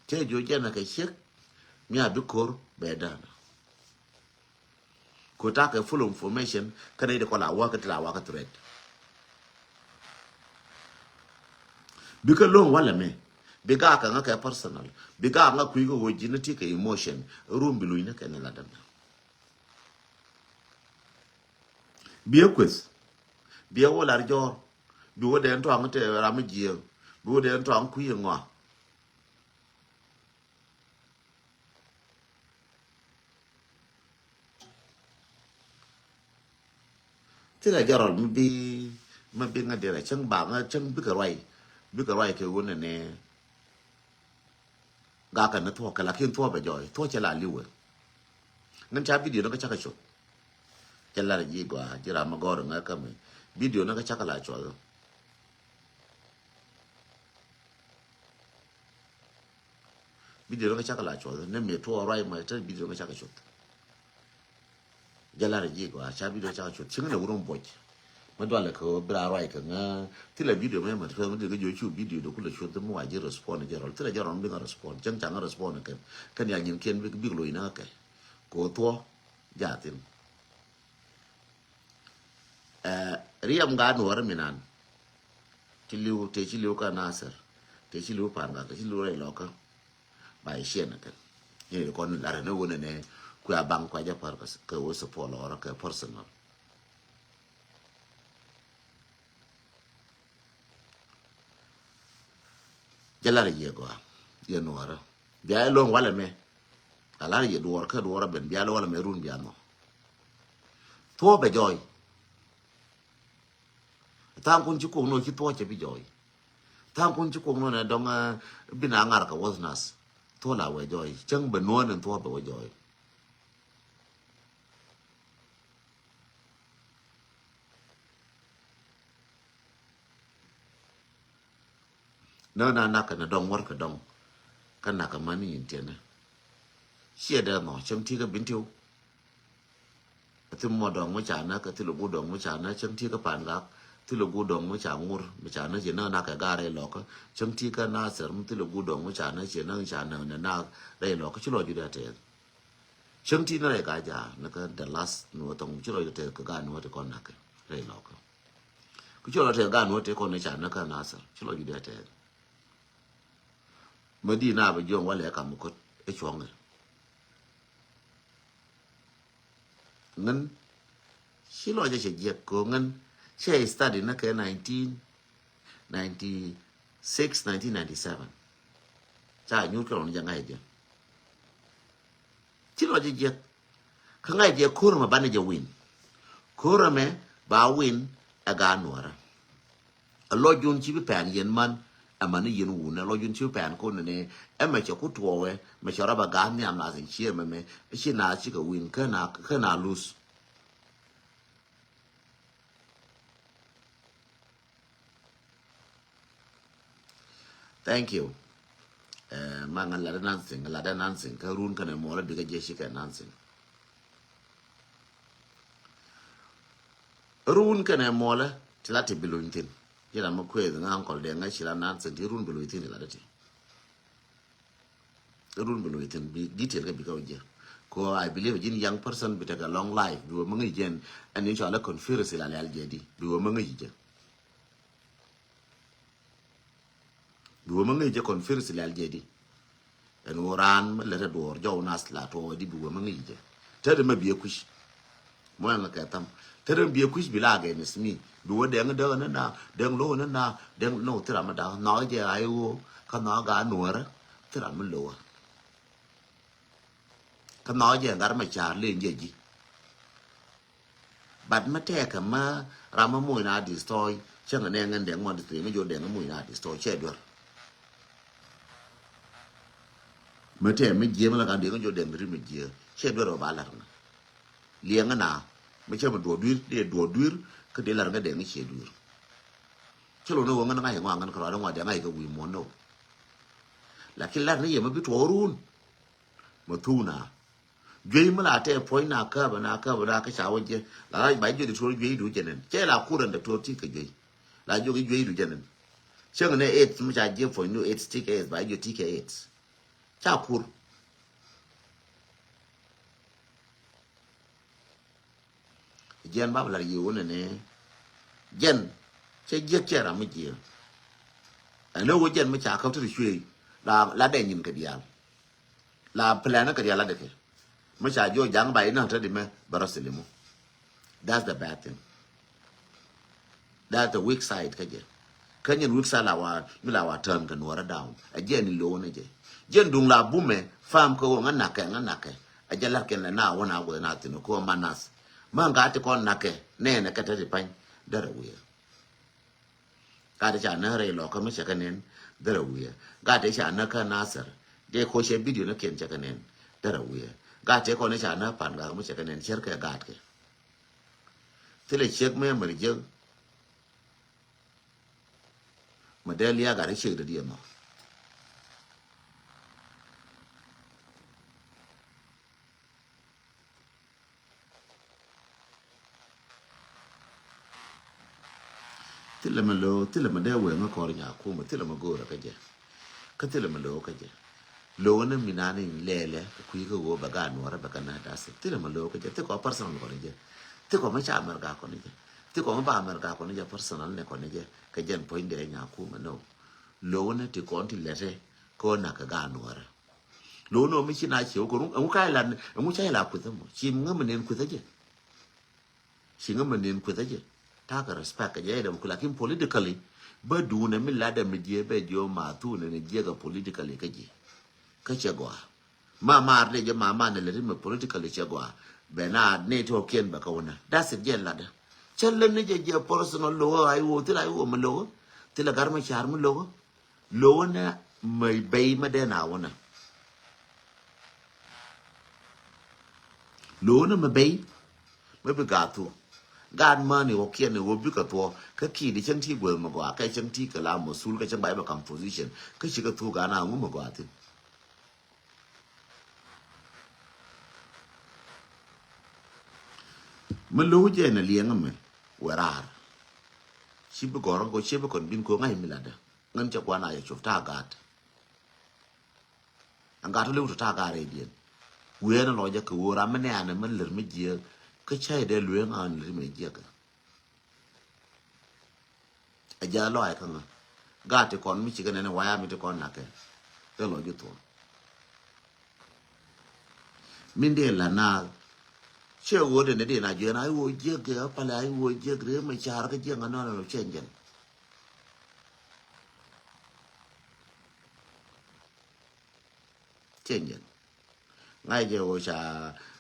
Cɛ jiö jɛn a kɛ ciek mi a bi ko̱r bɛ dähnä. Ku ta̱a̱ kɛ full information kä nɛy ti kɔn la wakä ti la wakä threat. Bikɛ lo̱ŋ walɛ mɛ. Bi gaak kɛ ŋa kɛ personal. Bi gaak ŋa kui̱ kɛ ɣöö ji̱n ti kɛ emotion. Rum bi luny ni kɛ ni la dämɛ. Bi ɛ kueth. Bi ɛ wä lar jɔr. Bi wä dee tɔaŋ te ram mi jiɛ. Bi wä dee tɔaŋ kui̱ ŋɔa. Thilɛ jɛ rɔl mi bi, mi bi ŋa dirɛ cäŋ ba ŋa cäŋ bikɛ ruay. Bikɛ ruay kɛ wun nɛ. Gakɛ ni thuɔk kɛ lakin thuɔk bɛ jɔy thuɔk cɛ la liwɛ. Ŋän ca video ni kä cakɛ cuth. Cɛ lar ji̱ gɔaa ji̱ ram mi gɔr ŋä kä mi video ni kä cakɛ la cuɔth. Video ni kä cakɛ la cuɔth ni mi tuɔɔk ruac mɔ te video ni kä cakɛ cuɔth. Jɛ lar ji̱ gɔaa ca video cakɛ cuɔth cieŋ ni wurun buɔc. Mi dualɛ kɛ ɣöö bi raa ruac kɛ ŋä thilɛ video mɛ mɛ tuɔth mi dee kä jiɔ cu video dee kulɛ cuɔth mi wa ji̱ respond jɛ rɔl thilɛ jɛ rɔl mi bi ŋä respond cieŋ ca ŋä respond kɛn kɛn ya nyin kiɛn bik bik loc ni kä kɛ kɛ ɣöö thuɔ̱k jathin. Ɛ, riɛm gaat nuɔɔri minan. Ci li̱w, tëë ci li̱w kä Nasir. Tëë ci li̱w Pangak, tëë ci li̱w rɛy lɔkä. Ba i̱ ciɛn kɛn. Ni kɔn larɛ ni wunɛ ni kuɛ a baŋ kuɛ jɛ pär kɛ wä support lɔrä kɛ personal. Jɛ lar yɛ gɔaa yɛ nuɔrä. Bia yɛ lo̱ŋ walɛ mɛ. A lar yɛ duɔr kä duɔr a ben bia lo̱ŋ walɛ mɛ run bia nɔ. Thuɔ̱ɔ̱ bɛ jɔɔy. Tha̱a̱ŋ kun ci kuɔk nɔ ci thuɔ̱ɔ̱ cɛ bi jɔɔy. Tha̱a̱ŋ kun ci kuɔk nɔ nɛ dɔŋ bi na ŋar kɛ wäth nath. Thuɔ̱ɔ̱ la wɛ jɔɔy cäŋ bɛ nuɔ̱ɔ̱n in thuɔ̱ɔ̱ bɛ wä jɔɔy. Nä na nak kɛ na dɔŋ wär kɛ dɔŋ. Kä nak kɛ mani in tiɛnɛ. Ciɛ dee nɔ cäŋ ti kä bin tiw. Thil mɔ dɔŋ mi ca nä kä thil gu dɔŋ mi ca nä cäŋ ti kä Pangak. Thil gu dɔŋ mi ca ŋur mi ca nä ci nä nak kɛ gar rɛy lɔkä. Cäŋ ti kä Nasir mi thil gu dɔŋ mi ca nä ci nä ca nä nä nak rɛy lɔkä ci lɔ ju dee tɛth. Cäŋ ti ni rɛy ka ja̱a̱ ni kä the last ni wä thɔŋ ci rɔ yɛ tɛth kɛ gaat ni wä ti kɔn nakɛ rɛy lɔkä. Ku ci rɔ tɛth gaat ni wä ti kɔn ni ca ni kä Nasir ci rɔ ju dee tɛth. Mä di na bɛ jiɔŋ walɛ kam kot ɛ cuɔŋɛ. Ŋän ci lɔcɛ cɛ jiɛk kɛ ɣöö ŋän cɛ study ni kɛ nineteen ninety six, nineteen ninety seven. Ca nyuur kɛ rɔn jɛ ŋa̱c jɛ. Ci lɔcɛ jiɛk kä ŋa̱c jɛ ko̱r ɛmɛ banɛ jɛ win. Ko̱r ɛmɛ ba win ɛ gaat nuɔrä. Ɛ lɔc jun ci bi pɛn yɛn man ɛ man ni yɛn wun ɛ lɔc jun ci bi pɛn ko̱r nɛnɛ. Ɛ mɛ cɛ ku tuɔɔwɛ mɛ cɛ rɔba gaat nhiam nath in ciɛ mɛmɛ. Ci naath cikɛ win kä na kä na luth. Thank you. Eh, ma ŋa ladɛ Nancy, ŋa ladɛ Nancy kä run kɛnɛ muɔlä bikɛ jiɛ cikɛ Nancy. Run kɛnɛ muɔlä ti la ti bi luny thin. Ji̱ ram mi kueth ŋa ankɔl dee ŋa ci la Nancy ti run bi luny thin ti ladɛ ti. Run bi luny thin bi detail kɛ bikɛ wä jiɛ. Ko I believe ji̱n young person bi tekɛ long life bi wä mi ŋäc jɛn ɛn in cɔalɛ conspiracy la lɛl jɛ di bi wä mi ŋäc jɛ. Bi wä mi ŋäc jɛ conspiracy lɛl jɛ di. Ɛn wä raan mi lɛt ɛ duɔɔr jɔw nath la tuɔɔk di bi wä mi ŋäc jɛ. Te di mɛ biɛ kui̱c. Mɔ ɛŋ kɛ tham te di mɛ biɛ kui̱c bi la against me. Bi wä dɛŋ däk ni na dɛŋ lo̱k ni na dɛŋ ni wä thira mi da̱k nhɔk jɛ a i̱ ɣöö kä nhɔk gaa nuɔrä thira mi lo̱k. Kä nhɔk jɛ ŋa̱r mɛ ca̱r len jɛ ji̱. But mi tɛɛkɛ ma ram mi muc na destroy cäŋ nɛ ŋän dɛŋ mɔ destroy ŋä jɔ dɛŋ muc na destroy cɛ duer. Mi tɛɛ mi jiɛ mi la kan dɛŋ jɔ dɛŋ ri mi jiɛ cɛ duer ba lar ŋä. Liɛŋ na mi cɛ mi duɔ duir dee duɔ duir kä dee lar ŋä dɛŋ cɛ duir. Cɛ lo ni wä ŋän ŋa̱c ŋɔa ŋän kɛ rɔa dee ŋɔa dɛŋ ŋa̱c kɛ wi̱i̱ muɔ̱n ni wä. Lakin lar ni yɛ mi bi tuɔɔk run. Ma thuk na Juey mi la tɛ puɔ̱ny na käbä na käbä na kä ca wä jiɛ. La ba jiö di tuɔr juey du jɛnɛn. Cɛ la kurɛn dɛ tuɔr ti kɛ juey. La jiök i̱ juey du jɛnɛn. Cäŋ ni AIDS mi ca jiɛ puɔ̱ny du AIDS ti kɛ AIDS ba jiö ti kɛ AIDS. Ca kur. Jiɛn bap lar yiw ni ni. Jiɛn cɛ jiɛk cɛ ram mi jiɛ. Ɛn ni wä jiɛn mi ca käp ti ri cuëë la la dɛ nyin kɛ diaal. La plan kɛ diaal la dɛ kɛ. Mi ca jiɔ jaŋ ba inɔ te di mɛ bɛ rɔ silimu. That's the bad thing. That's the weak side kä jɛ. Kä nyin weak side la wa mi la wa turn kɛ nuɔrɛ down. A jɛ ni low ni jɛ. Jɛ duŋ la bumɛ fam kä wä ŋa nakɛ ŋa nakɛ. A jɛ lar kɛn lɛ na wä na wä na thin ko ma nas. Ma ŋa ti kɔn nakɛ nɛnɛ kɛ te ti pany. Dɛrɛ wiɛ. Gat ti ca näk rɛy lɔkä mi cɛ kɛ nɛn. Dɛrɛ wiɛ. Gat ti ca näk kä Nasir. Dee ko cɛ video ni kiɛn cɛ kɛ nɛn. Dɛrɛ wiɛ. Gat ti kɔn ca näk pan gak mi cɛ kɛ nɛn cɛr kɛ gat kɛ. Thilɛ ciek mɛ mɛr jiäk. Mɛ dee liak gat i̱ ciek dee diɛ mɔ. Thilɛ mɛ lo̱o̱, thilɛ mɛ dee wee ŋä kɔr nyaa kumɛ, thilɛ mɛ go̱o̱rä kä jɛ. Kä thilɛ mɛ lo̱o̱ kä jɛ. Lo̱o̱ ni mi nani lɛɛlɛ kɛ kui̱ kä ɣöö bɛ gaat nuɔrä bɛ kɛ nä dasi. Thilɛ mɛ lo̱o̱ kä jɛ. Thikɔ personal kɔni jɛ. Thikɔ mɛ ca America kɔni jɛ. Thikɔ mɛ ba America kɔni jɛ personal ni kɔni jɛ. Kɛ jɛn puɔ̱ny dee nyaa kumɛ no. Lo̱o̱ ni ti kɔn ti lɛtɛ kɛ ɣöö nak kɛ gaat nuɔrä. Lo̱o̱ ni ɣöö mi ci na ciɛ wä kɛ ruŋ ɛŋu ka ilan ɛŋu ca ila kui̱thä mɔ. Ci ŋä mi nen kui̱thä jɛ. Ci ŋä mi nen kui̱thä jɛ. Takɛ respect kɛ jɛ ɛ dɛm ku lakin politically bä duunɛ mi ladɛ mi jiɛ bɛ jiɔ ma thunɛ ni jiɛ kɛ politically kä jiɛ. Kä cɛ gɔaa. Ma maar dee jɛ ma ma ni lɛ ri mi politically cɛ gɔaa. Bɛ na ni ti ɔ kiɛn bɛ kä wunɛ. That's it jɛ ladɛ. Cɛ lɛ ni jɛ jɛ personal lo̱o̱ a iwuɔ thilɛ a iwuɔ mi lo̱o̱. Thilɛ gar mi car mi lo̱o̱. Lo̱o̱nɛ mɛ bey mɛ dee na wunɛ. Lo̱o̱nɛ mɛ bey mɛ bi gaa thu. Gaat mäni wä kiɛn ni wä bikɛ thuɔ kä ki̱i̱di cäŋ ti guäth mɛ gɔaa kɛ cäŋ ti kɛ la mɛ sul kɛ cäŋ ba ibɛ kam position kä cikɛ thu gaat na ŋu mɛ gɔaa thin. Mi lo̱w jɛ nɛ liɛŋ mɛ wɛ raar. Ci bi gɔr ŋa ko ci bi kɔn bin ko ŋa̱c mi ladä. Ŋän cɛ guan a yɛ cop ta̱a̱ gaat. Ɛn gaat li̱w tɔ ta̱a̱ gaat rɛydiɛn. Wiee ni lɔcɛ kɛ ɣöö ram mi nɛɛnɛ mi lär mi jiääk kä cäy dee lueeŋ an lär mi jiääk. Ɛ jɛ lɔac kä ŋä. Gaat ti kɔn mi cikɛ nɛn waya mi ti kɔn nakɛ. Ɛ lɔc ju thuɔ̱k. Min dee la naath. Cɛ ɣöö dee ni dee na jiɛn a iwuɔ jiäk kɛ a palɛ a iwuɔ jiäk ree mɛ ca̱r kä jiäk anɔnɔ cɛ jɛn. Cɛ jɛn. Ŋa̱c jɛ ɣöö ca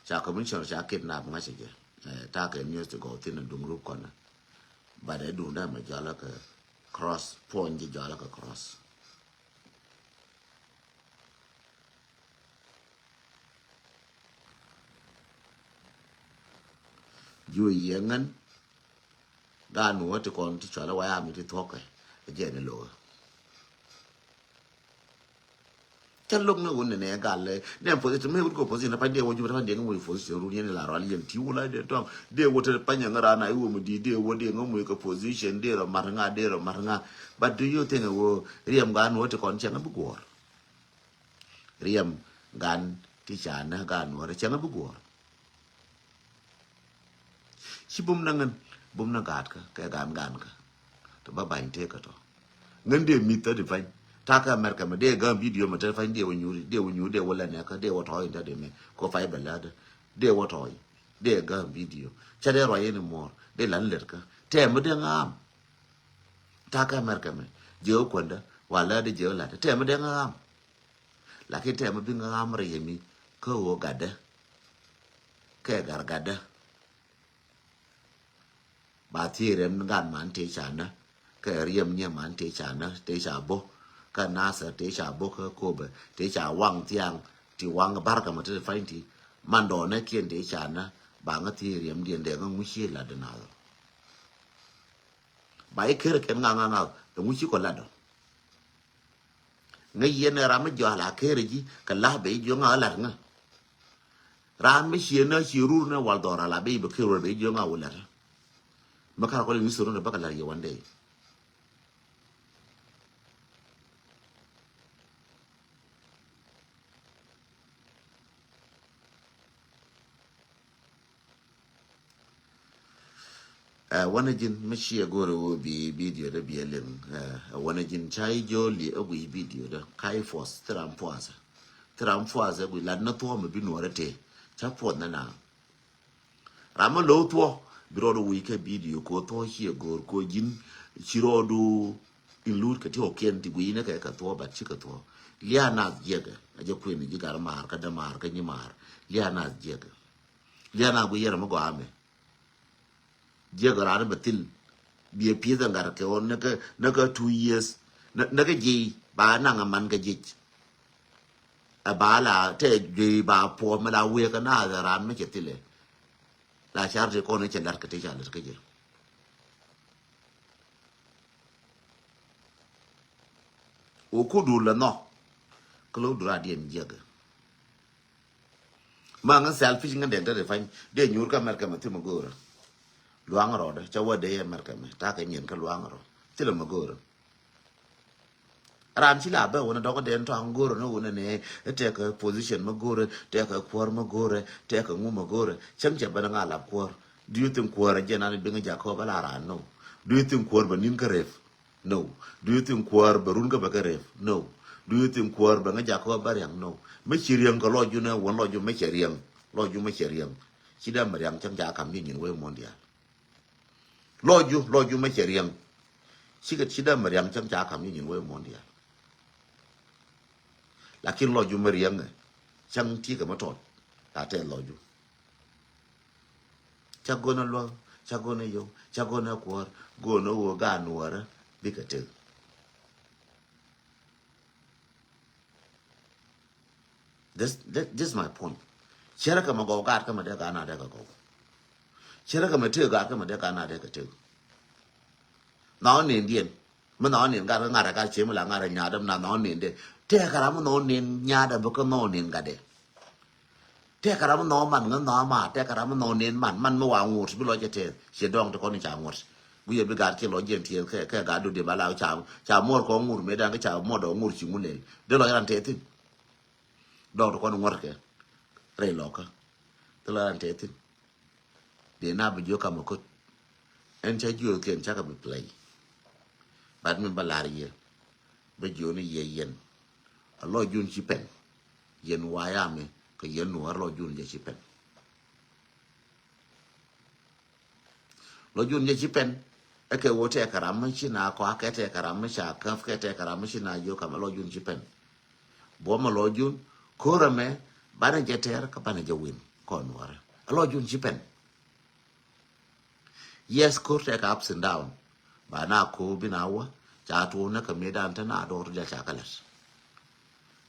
ca commissioner ca kidnap ŋa̱c jɛ. Ta̱a̱ kɛ news ti gɔw thin a duŋ rup kɔnä. But ɛ duŋ dee mɛ jɔlä kɛ cross puɔny ji̱ jɔlä kɛ cross. Juɔc yiëë ŋän. Gaat mi wä ti kɔn ti cual wä ya mi ti thuɔ̱kɛ. Ɛ jɛ ni lo̱kɛ. Cä lo̱k ni wun ni nɛ gal lɛ nɛ position mi wut kɛ position ni pa̱ny dee wä jupɛ pa̱ny dee ŋä mui position run yɛn la rual yɛn ti wula dee tɔŋ dee wä te pa̱ny ŋä ran a iwä mi di dee wä dee ŋä mui kɛ position dee rɔ mar ŋa dee rɔ mar ŋa. But do you think wä riɛm gaat mi wä ti kɔn cɛ ŋä bi guɔr? Riɛm gan ti ca nä gan nuɔrɛ cäŋ bi guɔ̱ɔ̱r. Ci bum na ŋän bum na gaatkä kɛ gan gankä. Tɔ ba ba̱ny tëëkä tɔ ŋän dee mi̱th tɔ di pa̱ny. Takä America mɛ dee gäm video mɛ te pa̱ny dee wä nyuuri dee wä nyuuri dee wä lɛ nɛkä dee wä tɔɔy in te di mɛ ko pay bɛ läätdä dee wä tɔɔy dee gäm video. Cä dee ruac in muɔ̱ɔ̱r dee lan lɛtkä tɛm mi dee ŋa̱a̱m. Takä America mɛ jiɛ wä kuändä wa läätdä jiɛ wä la̱tdä tɛm mi dee ŋa̱a̱m. Lakin tɛmɛ bi ŋa̱a̱m rɛy yɛmi kä ɣöö gatdä kɛ gar gatdä. Ba thiee riɛm ni gat man tëë ca nä kɛ riɛm nyɛ man tëë ca nä tëë ca bo̱ kä Nasir tëë ca bo̱ kä Kobɛ tëë ca waŋ thiaŋ ti waŋ barkɛ mɛ ti pany ti man dɔɔnä kiɛn tëë ca nä ba ŋä thiee riɛm diɛn dee ŋä ŋuci lat di nath. Ba i̱ ker kɛn ŋa̱ ŋa̱ ŋa̱ ŋuci kɔ lat dɔ. Ŋäc yɛn ɛ ram mi jɔal a ker ji̱ kɛ la̱a̱ ben jiök ŋa̱ ɛ la̱t ŋä. Raan mi ciɛ nä ciɛ rur nä wal dhɔr ala bi bɛ kir wal bɛ jiöŋ a wulɛt. Mi kar kɔl in history nä bä kɛ lɛr yɛ one day. Ɛ wanɛ ji̱n mi ciɛ go̱rɛ wä bi video dä bi ɛ liŋ. Ɛ wanɛ ji̱n ca i̱ jo̱o̱li ɛ gui video dä ka i̱ force thil ram force. Thil ram force ɛ gui lat ni thuɔ̱ɔ̱m ɛ bi nuɔrɛ tëë ca puɔth ni na. Ram mi lo̱w thuɔ̱ɔ̱ bi rɔɔdu wi̱i̱ kɛ video ko thuɔ̱ɔ̱ ciɛ go̱o̱r ko ji̱n ci rɔɔdu in luut kɛ ti ɔkiɛn ti gui ni kɛ kɛ thuɔ̱ɔ̱ bat ci kɛ thuɔ̱ɔ̱. Lia̱a̱ nath jiɛkɛ a jɛ kuën ji̱ gar maar kä dämaar kä nyimaar. Lia̱a̱ nath jiɛkɛ. Lia̱a̱ nath gui yɛrɛ mi gɔaa mɛ. Jiɛk raan bɛ thil biɛ pieth ɛ ŋa̱t kɛ ɣän näkä näkä two years. Näkä ji̱ ba naŋ aman kɛ jic. Ɛ ba la tɛ ji̱ ba puɔ̱ɔ̱m la wëë kä naath ɛ raan mi cɛ thilɛ. La car ti kɔn cɛ lat kɛ ti ca lät kä jɛ. Wä kudu lɛ nhɔ kä lo̱k dura diɛn jiɛk. Ma ŋä selfish ŋä dɛn te de pany de nyuur kä America mɛ thim a go̱o̱rä. Luaŋ rɔɔdɛ ca wä de America mɛ ta̱a̱ kɛ nyin kä luaŋ rɔ thilɛ mɛ go̱o̱rä. Raan ci la bɛ wunɛ dɔk dɛn tɔaŋ go̱o̱rä ni wunɛ ni tɛkɛ position mɛ go̱o̱rä tɛkɛ kuäär mɛ go̱o̱rä tɛkɛ ŋu mɛ go̱o̱rä cäŋ cɛ bɛn ŋa lap kuäär. Do you think kuäär a jɛn an biŋ jakä bɛ la raan no? Do you think kuäär bɛ nin kä rep? No. Do you think kuäär bɛ run kä bɛ kɛ rep? No. Do you think kuäär bɛ ŋä jakä bɛ riaŋ? No. Mɛ ci riaŋ kɛ lɔc jun ɛ wun lɔc jun mɛ cɛ riaŋ. Lɔc jun mɛ cɛ riaŋ. Ci dee mɛ riaŋ cäŋ ca kam nyin wee muɔ̱n diaal. Lɔc jun lɔc jun mɛ cɛ riaŋ. Ci kɛ ci dee mɛ riaŋ cäŋ ca kam nyin wee muɔ̱n diaal. Lakin lɔc jun mɛ riaŋ ɛ cäŋ ti kɛ mɛ tɔt. La tɛth lɔc jun. Ca gɔnɛ luäk ca gɔnɛ yio̱w ca gɔnɛ kuäär gɔnɛ ɣöö gaat nuäärä bikɛ tëk. This, this, this is my point. Cärä kɛ mɛ gɔw gaat kä mɛ dee gaat na dee kɛ gɔw. Cärä kɛ mɛ tëk gaat kä mɛ dee gaat na dee kɛ tëk. Nhɔk ni ndiɛn. Mi nhɔk nin gat kä ŋa̱t ɛ gat ciemi la ŋa̱t ɛ nya̱a̱t ɛm na nhɔk nin dee. Tɛɛkɛ ram mi nhɔk nin nya̱a̱t ɛ bä kä nhɔk nin gat dee. Tɛɛkɛ ram mi nhɔk man ŋä nhɔk ma tɛɛkɛ ram mi nhɔk nin man man mi wa ŋut bi lɔc ɛ tɛɛth. Ciɛ dɔŋ ti kɔn ca ŋut. Guiɛ bi gat kiɛ lɔc jiɛn tiɛɛth kɛ kɛ gat dut diɛ ba la ca ca muɔr kɔn ŋut mëë da̱ŋ kä ca muɔr dɔŋ ŋut ci ŋut lel. Dee lɔc ran tɛɛth thin. Dɔŋ ti kɔn ŋuɔ̱t kɛ rɛy lɔkä. Dee lɔc ran tɛɛth thin. Dee na bi jiök kamɛ ko̱t. Ɛn ca jiööthkiɛn cakɛ bi play. But min bä lar yɛ bä jiööni yɛ yɛn. A lɔc jun ci pɛn. Yɛn wayami kɛ yɛn nuɔ̱ɔ̱r lɔc jun jɛ ci pɛn. Lɔc jun jɛ ci pɛn. Ɛ kɛ ɣöö tɛɛkɛ ram mi ci na kɔak kɛ tɛɛkɛ ram mi ca käp kɛ tɛɛkɛ ram mi ci na jiök kamɛ lɔc jun ci pɛn. Buɔ̱mɛ lɔc jun ko̱r ɛmɛ banɛ jɛ tɛɛr kä banɛ jɛ win kɔn nuɔ̱ɔ̱rɛ. A lɔc jun ci pɛn. Yes, ko̱r tɛkɛ ups and down. Ba na ko̱r bi na wä ca tuɔɔk nä kɛ mëëdan te na dɔɔr jɛ ca kɛ lɛt.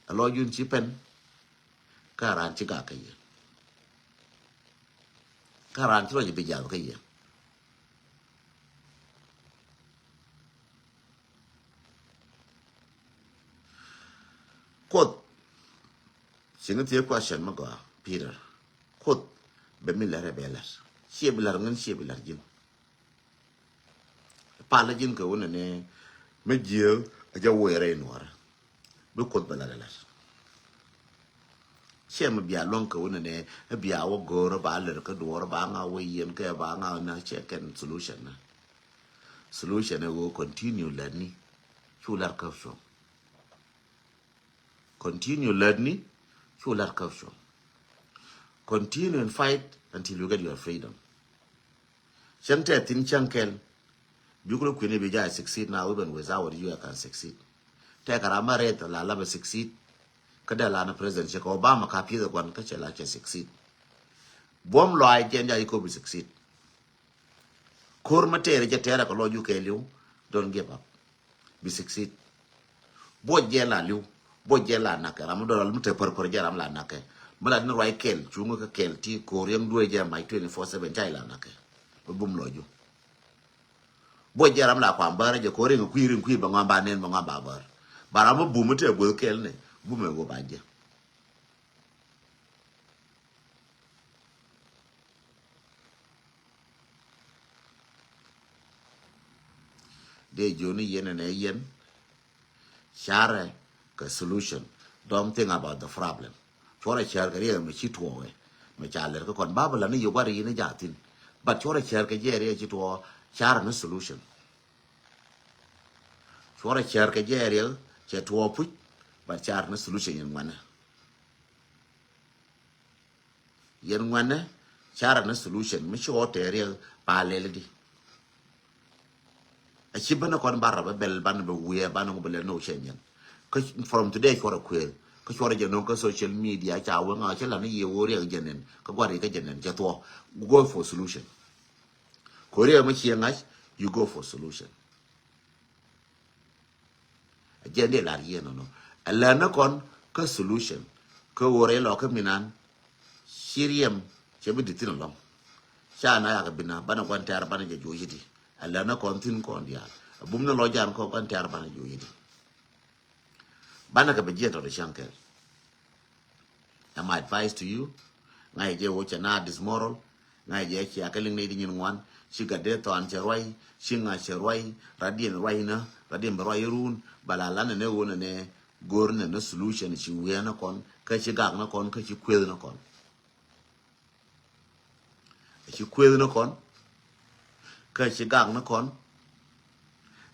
Ɛ lɔc jun ci pɛn. Kä raan ci gak kä yɛ. Kä raan ci lɔc bi jal kä yɛ. Kuoth. Cieŋ thiee question mi gɔaa Peter. Kuoth bɛ mi lɛr ɛ bɛ lɛr. Ciɛ bi lɛr ŋin ciɛ bi lɛr ji̱n. Palä ji̱n kɛ wunɛ ni mi jiee a jɛ woc rɛy nuɔrä. Bi Kuoth bɛ lɛr ɛ lɛr. Ciɛ mi bia luäŋ kɛ wunɛ ni bia wä go̱o̱rä ba lɛr kä duɔrä ba ŋa wä yien kɛ ba ŋa na ciɛ kɛn solution na. Solution ɛ wä continue lɛr ni. Cu lɛr kä cuɔ̱ŋ. Continue lɛr ni cu lɛr kä cuɔ̱ŋ. Continue and fight until you get your freedom. Cäŋ tɛ thin cäŋ kɛl. Bik rɔ kui̱ni bi jaa succeed now, even without you I can succeed. Tɛ kɛ ram ma rɛth la la bɛ succeed. Kä dee la ni president cɛ kɛ Obama ka pieth guan kä cɛ la cɛ succeed. Buɔm lɔac jɛn jaa yi ko bi succeed. Ko̱r mä tɛɛrɛ jɛ tɛɛrɛ kɛ lɔc ju kɛɛliw. Don't give up. Bi succeed. Buɔc jɛ la li̱w. Buɔc jɛ la nakɛ ram mi dɔl mi te pär pär jɛ ram la nakɛ. Mi la ni ruac kɛl cuŋä kä kɛl ti ko̱r yɛŋ duee jɛ mac twenty four seven ca i la nakɛ. Bi bum lɔc ju. Buɔc jɛ ram la kuam bär jɛ ko̱r yɛŋ kui̱ riŋ kui̱ bɛ ŋɔam ba nen bɛ ŋɔam ba bär. Ba ram mi bum mi te gueth kɛl ni bum ɛ wä ba jɛ. Dee jiöni yɛn ɛnɛ yɛn. Carɛ kɛ solution. Don't think about the problem. Cuɔrɛ cär kɛ riɛk mɛ ci tuɔɔkɛ. Mɛ ca lɛr kä kɔn Babilon ni yɛ gua̱r yini jathin. But cuɔrɛ cär kɛ jɛ riɛk ci tuɔɔk, carɛ ni solution. Cuɔrɛ cär kɛ jɛ riɛk cɛ tuɔɔk puc. But carɛ ni solution yɛn ŋuanɛ. Yɛn ŋuɛnɛ, carɛ ni solution mi ci ɣɔw tɛɛr yɛ ba lɛl di. A ci bä ni kɔn ba rap bɛ bɛl, ba ni bɛ wiɛ, ba ni ŋu bɛ lɛl ni wä cɛ nyɛn. Kä from today cuɔrɛ kuël. Kä cuɔrɛ jɛ no̱o̱ŋ kä social media ca wä ŋa cɛ la ni yɛ wä riɛk jɛ nɛn. Kä gua̱r yɛ kä jɛ nɛn cɛ thuɔ. Go for solution. Kɛ wä riɛk mi ciɛ ŋa̱c, you go for solution. A jɛn dee lar yien nɔnɔ. A lɛn ni kɔn kä solution. Kä ɣöö rɛy lɔ kä minan. Ci riɛm cɛ bi di thin alɔŋ. Ca na yak bina banɛ guan tɛr banɛ jɛ juɔc di. A lɛn ni kɔn thin kɔn diaal. A bum ni lɔ jan kɔn guan tɛr banɛ juɔc di. Banɛ kɛ bi jiɛn tɔt cäŋ kɛl. Am my advice to you. Ŋa̱c jɛ wä cɛ na dismoral. Ŋa̱c jɛ cia kɛ liŋ nɛy di nyin ŋuan. Ci gat dee thɔan cɛ ruay. Ci ŋa̱c cɛ ruay. Radiɛn ruay na. Radiɛn bɛ ruay run. Bala lan nɛ wä nɛ nɛ. Go̱r nɛ nɛ solution ci wiɛ nɛ kɔn. Kä ci gak nɛ kɔn. Kä ci kueth nɛ kɔn. Ci kueth ni kɔn. Kä ci gak ni kɔn.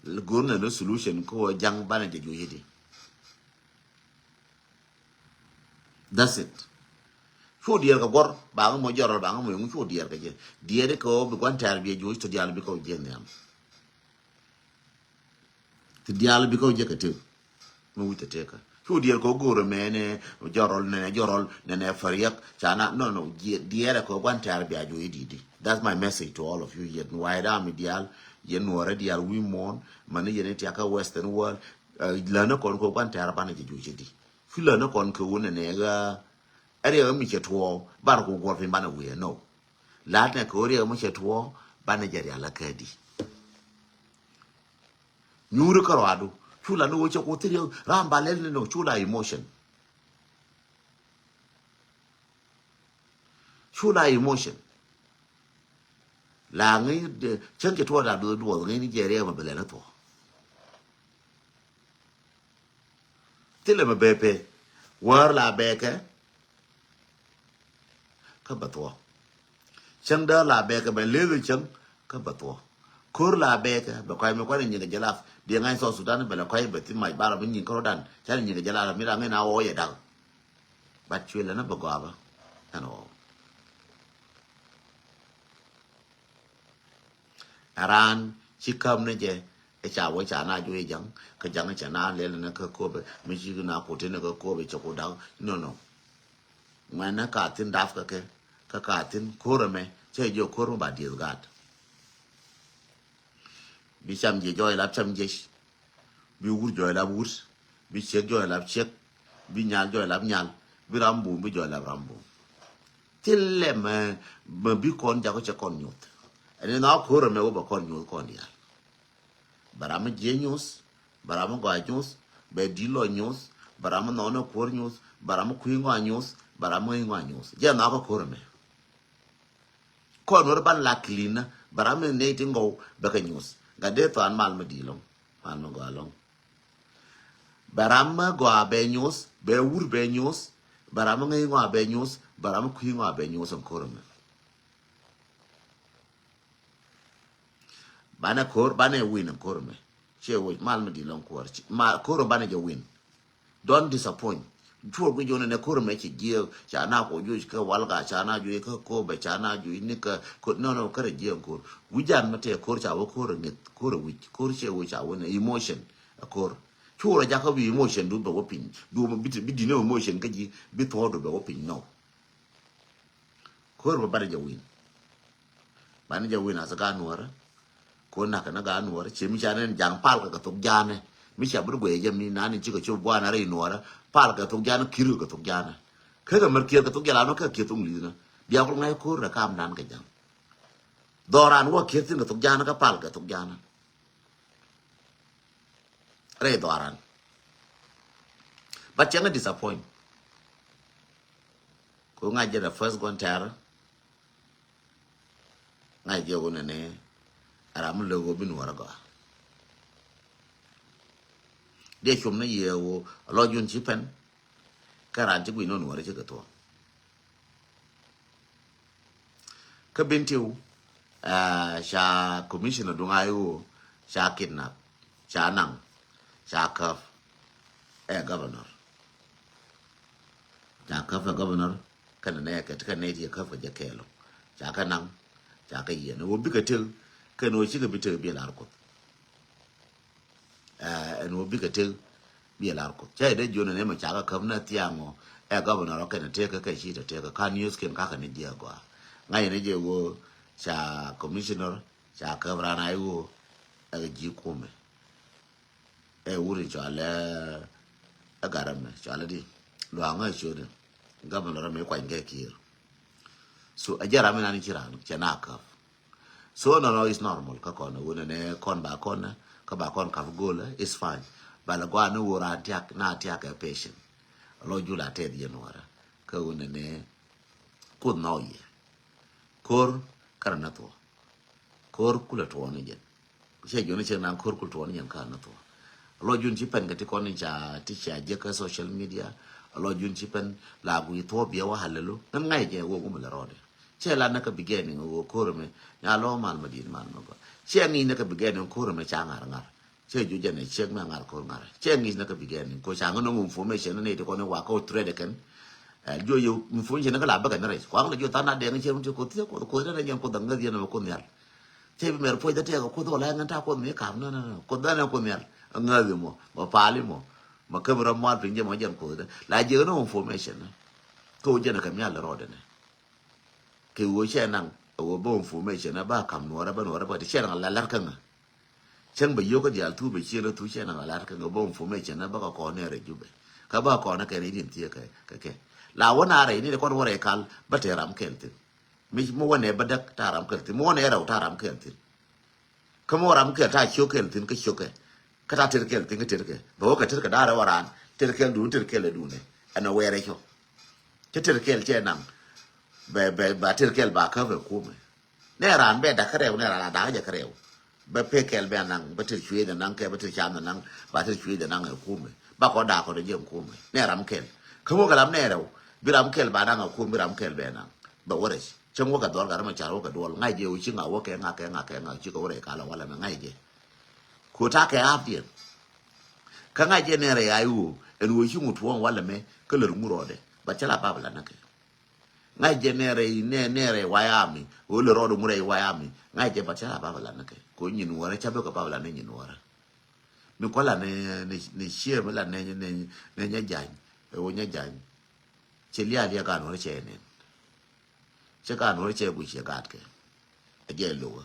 Go̱r nɛ ni solution kä wä jaŋ banɛ jɛ juɔc di. That's it. Cu diɛɛr kɛ guɔr ba ŋä mɔ jɔrɔl ba ŋä mɔ yɔŋ cu diɛɛr kɛ jɛ. Diɛɛr kɛ wä bi guan tɛɛr bi jɛ juɔc to dial bi kɛ wä jiɛn nhiam. Ti diaal bi kɔc jɛ kɛ tëk. Mi wi̱c te tëkä. Cu diɛɛr kɔ go̱o̱r mɛnɛ jɔrɔl nɛnɛ jɔrɔl nɛnɛ fariɛk. Ca na no no diɛɛr kɔ guan tɛɛr bia juɔc i̱ di̱t. That's my message to all of you. Yɛn White Army diaal, yɛn Nuɔrɛ diaal wi̱i̱ muɔ̱ɔ̱n. Mani yɛn i̱ tiakä Western world. Länä kɔn kɔ guan tɛɛr banɛ jɛ juɔc i̱ di̱t. Cu länä kɔn kɛ wun nɛnɛ ɣä. Ɛ riɛk mi cɛ tuɔɔk bar kɔ guɔr piny banɛ wiee no. Lat nɛ kɛ wä riɛk mi cɛ tuɔɔk banɛ jɛ rial akädi. Nyuuri kä ruadu. Cu la ni wä cɛ ku thil yɛ ram ba lɛl ni no cu la emotion. Cu la emotion. La ŋäc cäŋ cɛ tuɔɔk da duɔth duɔth ŋäc ni jɛ riɛk mɛ bɛ lɛl ni thuɔɔk. Thilɛ mɛ bɛ pɛ. Wäär la bɛ kɛ. Kä bɛ thuɔ̱k. Cäŋ däär la bɛɛkɛ bɛ lëëk cäŋ kä bɛ thuɔ̱k. Ko̱r la bɛɛkɛ bɛ kɔc mi kuan in nyiŋkɛ jɛ lap. Diɛ ŋa̱c South Sudan bɛ lɛ kɔc bɛ thi mac bar mi nyiŋ kärɔ̱dan. Can in nyiŋkɛ jɛ lap mi la ŋäc na ɣɔɔ yɛ da̱k. Bat cuël ɛn bɛ gɔaa bä ɛn ɣɔɔ. Ɛ raan ci käm ni jɛ ɛ ca wee ca na juɔc ja̱ŋ. Kä ja̱ŋ cɛ na lɛl ni kä Kobe mi ci na kut ti ni kä Kobe cɛ ku da̱k. No, no. Ŋuɛnɛ ka thi̱n dap kä kɛ kä ka thi̱n ko̱r ɛmɛ cɛ jiɔ ko̱r mi ba dieth gaat. Bi cam jiɛ jɔɔc lap cam jiec. Bi wur jɔɔc lap wur. Bi ciek jɔɔc lap ciek. Bi nyal jɔɔc lap nyal. Bi ram bum bi jɔɔc lap ram bum. Thilɛ mɛ mɛ bi kɔn jakä cɛ kɔn nyuth. Ɛn in na ko̱r ɛmɛ wä bɛ kɔn nyuth kɔn diaal. Bɛ ram mi jiɛ nyuth. Bɛ ram mi gɔaa nyuth. Bɛ di̱t lɔ nyuth. Bɛ ram mi nhɔɔnɛ kuäär nyuth. Bɛ ram mi kui̱ ŋɔaa nyuth. Bɛ ram mi ŋäc ŋɔaa nyuth. Jɛ nhɔakä ko̱r ɛmɛ. Kɔn wär ban la clean na bɛ ram mi nɛy ti ŋɔw bɛ kɛ nyuth. Gat dee thɔan mal mi di̱i̱t lɔŋ. Mal mi gɔaa lɔŋ. Bɛ ram mi gɔaa bɛ nyuth. Bɛ wur bɛ nyuth. Bɛ ram mi ŋäc ŋɔaa bɛ nyuth. Bɛ ram mi kui̱ ŋɔaa bɛ nyuth ɛn ko̱r ɛmɛ. Banɛ ko̱r banɛ win ɛn ko̱r ɛmɛ. Ciɛ wec mal mi di̱i̱t lɔŋ kuäär. Mal ko̱r banɛ jɛ win. Don't disappoint. Cuɔr guic ɣöö nɛnɛ ko̱r ɛmɛ ci jiääk, ca na kɔ juɔc kä Walga, ca na juɔc kä Kobe, ca na juɔc ni kä, no, no, kärɛ jiääk ko̱r. Wi̱c jan mi tɛɛ ko̱r ca wä ko̱r ɛ ŋeth, ko̱r ɛ wi̱c, ko̱r ciɛ wä ca wä nɛ emotion ɛ ko̱r. Cuɔr ɛ jakä bi emotion du bɛ wä piny, du bi, bi di̱t ni emotion kä ji̱, bi thuɔ̱ɔ̱du bɛ wä piny, no. Ko̱r bä banɛ jɛ win. Banɛ jɛ win as a gaat nuɔrä. Ko̱r nakä ni gaat nuɔrä. Ciɛ mi ca nɛn ja̱ŋ palkɛ kɛ thok ja̱a̱nɛ. Mi ca bi guɛy jɛ mi nani cikɛ cop gua̱a̱nɛ rɛy nuɔrä. Palkɛ kɛ thok ja̱a̱nɛ, ki̱rkɛ kɛ thok ja̱a̱nɛ. Kä kɛ mär kiɛth kɛ thok jɛ la nɔ kä kiɛth thok li̱thnä. Bia kul ŋa̱c ko̱r rɛ ka̱a̱m nan kɛ ja̱ŋ. Dhɔran wä kiɛth thi̱n kɛ thok ja̱a̱nɛ kä palkɛ kɛ thok ja̱a̱nɛ. Rɛy dhɔaran. But cäŋ a disappoint. Ku ŋa̱c jɛ the first gua̱n tɛ̈r. Ŋa̱c jɛ wun ɛnɛ. Ɛ ram mi lök wä bi nuɔr a gɔaa. Diɛ com ni yɛ ɣöö a lɔ jun ci pɛn. Kä raan ci guic nɔn wärä ci kɛ thuɔ̱k. Kä Bentiu, ah, ca commissioner duŋ a i̱ ɣöö ca kidnap, ca naŋ, ca käp ɛ governor. Ca käp ɛ governor kɛnɛ nɛ kɛ ti kɛ nɛ ti kɛ käp kɛ jɛ kɛɛl ɔ. Ca kɛ naŋ, ca kɛ yiɛn ɛ ɣöö bikɛ tëk kɛn ɣöö cikɛ bi tëk bi lar Kuoth. Ɛn ɣöö bikɛ tëk bi lar Kuoth. Cä idɛ jiön ɛn ɛmɛ ca kɛ käp nɛ thiaŋ ɔ ɛ governor ɔ kɛnɛ tëk kɛ ci tɛ tëk kä news kin kakɛ ni jiɛ gɔaa. Ŋa̱c ni jɛ ɣöö ca commissioner ca käp raan a i̱ ɣöö ɛ kɛ ji̱ kumɛ. Ɛ wut in cɔalɛ ɛ gat ɛmɛ cɔalɛ di luaŋä ciötdɛ. Governor ɛmɛ kuany kɛ Kiir. So a jɛ ram inan ci ran cɛ na käp. So nɔnɔ is normal kä kɔn wunɛ nɛ kɔn ba kɔn kä ba kɔn kap goal is fine. Ba la gua ni wura tiak na tiak ɛ patient. Lɔ jula tɛth yɛ nuɔra kä wunɛ nɛ Kuoth nɔ yɛ. Kor kara na thuɔ. Kor kula tuɔ ni jɛn. Cɛ juni cɛ na kor kula tuɔ ni jɛn ka na thuɔ. Lɔ jun ci pɛn ka ti kɔn ni ca ti ca jɛ kä social media. Lɔ jun ci pɛn la gui thuɔ biɛ wa halelu. Ngan ngai jɛ wo gum la rɔde. Cɛ la na ka beginning wo kor mɛ nya lɔ mal ma din mal ma gɔ. Cɛ ngi na ka beginning kor mɛ ca ŋar ŋar. Cɛ ju jɛ nɛ ciek mɛ ŋar kor ŋar. Cɛ ngi na ka beginning ko ca ŋa no information ni ti kɔn ni wa ko trade kɛn. Ɛ jo yo information ni ka la bɛ kɛn rɛ. Ko ang la jo than a dɛŋ cɛ mun ti ko thiɛ ko ko dɛ jɛn ko dɛ ŋa diɛ na ko nyal. Cɛ bi mɛr puɔc dɛ tɛ ko ko dɛ la ŋa ta ko mi kam na na ko dɛ na ko nyal. Ŋa bi mo ma pali mo ma kamera mal pin jɛ mo jɛn ko dɛ la jɛ no information. Ko jɛ na ka mi al rɔde ne. Kɛ ɣöö cɛ naŋ a ɣöö bä information a ba kam nuɔrä bä nuɔrä bä ti cɛ naŋ a la lar kä ŋa. Cäŋ bɛ yio̱kä diaal thuu bɛ ciel a thuu cɛ naŋ a lar kä ŋa bä information a bä kä kɔn nɛ rɛ Jubɛ kä bä kɔn nɛ kɛ rɛ idin thiee kɛ kɛ kɛ. La wä na rɛ idin kɔn wä rɛ kal bä te ram kɛl thin. Mi mi wä nɛ bä däk ta ram kɛl thin mi wä nɛ rɛw ta ram kɛl thin. Kä mi wä ram kɛl ta ciök kɛl thin kä ciökɛ. Kä ta ter kɛl thin kä ter kɛ bɛ wä kɛ ter kɛ da̱rɛ wä raan ter kɛl duun ter kɛl duun ɛ ɛn ɛ wɛɛrɛ cɔ. Cä ter kɛl cɛ naŋ bɛ bɛ ba ter kɛl ba kä bɛ kumɛ. Nɛ raan bɛ dak kärɛw nɛ raan a dak jɛ kärɛw. Bɛ pek kɛl bɛ naŋ bɛ ter cuëëc naŋ kɛ bɛ ter cam naŋ ba ter cuëëc naŋ ɛ kumɛ ba kɔ dak kɔ dɛ jɛ kumɛ nɛ ram kɛl. Kä wä kɛ ram nɛ rɛw bi ram kɛl ba naŋ ɛ kumɛ bi ram kɛl bɛ naŋ bɛ wä rɛc. Cäŋ wä kɛ dhɔl gat rɛmɛ car wä kɛ duɔl ŋa̱c jɛ wä ci ŋa̱ wä kɛ ŋa̱ kɛ ŋa̱ kɛ ŋa̱ ci kɛ wä rɛy kalɔ walɛ mɛ ŋa̱c jɛ. Ku takɛ aap diɛn. Kä ŋa̱c jɛ nɛn rɛy a i̱ ɣöö ɛn ɣöö ci ŋut tuɔ̱ɔ̱ŋ walɛ mɛ kä lär ŋut rɔɔdɛ ba cä la bap la näkɛ. Ŋa̱c jɛ nɛn rɛy nɛn nɛn rɛy wayami ɣöö lär rɔɔdɛ ŋut rɛy wayami. Ŋa̱c jɛ ba cä la bap la näkɛ ko nyin wärä cä bek kɛ bap la ni nyin wärä. Mi kuala ni ni ni cier mi la ni ni ni nyɛ jany. Ɛ ɣöö nyɛ jany. Cɛ liaal yɛ gan wärä cɛ nɛn. Cɛ gan wärä cɛ guic cɛ gaatkɛ. Ɛ jɛ lokä.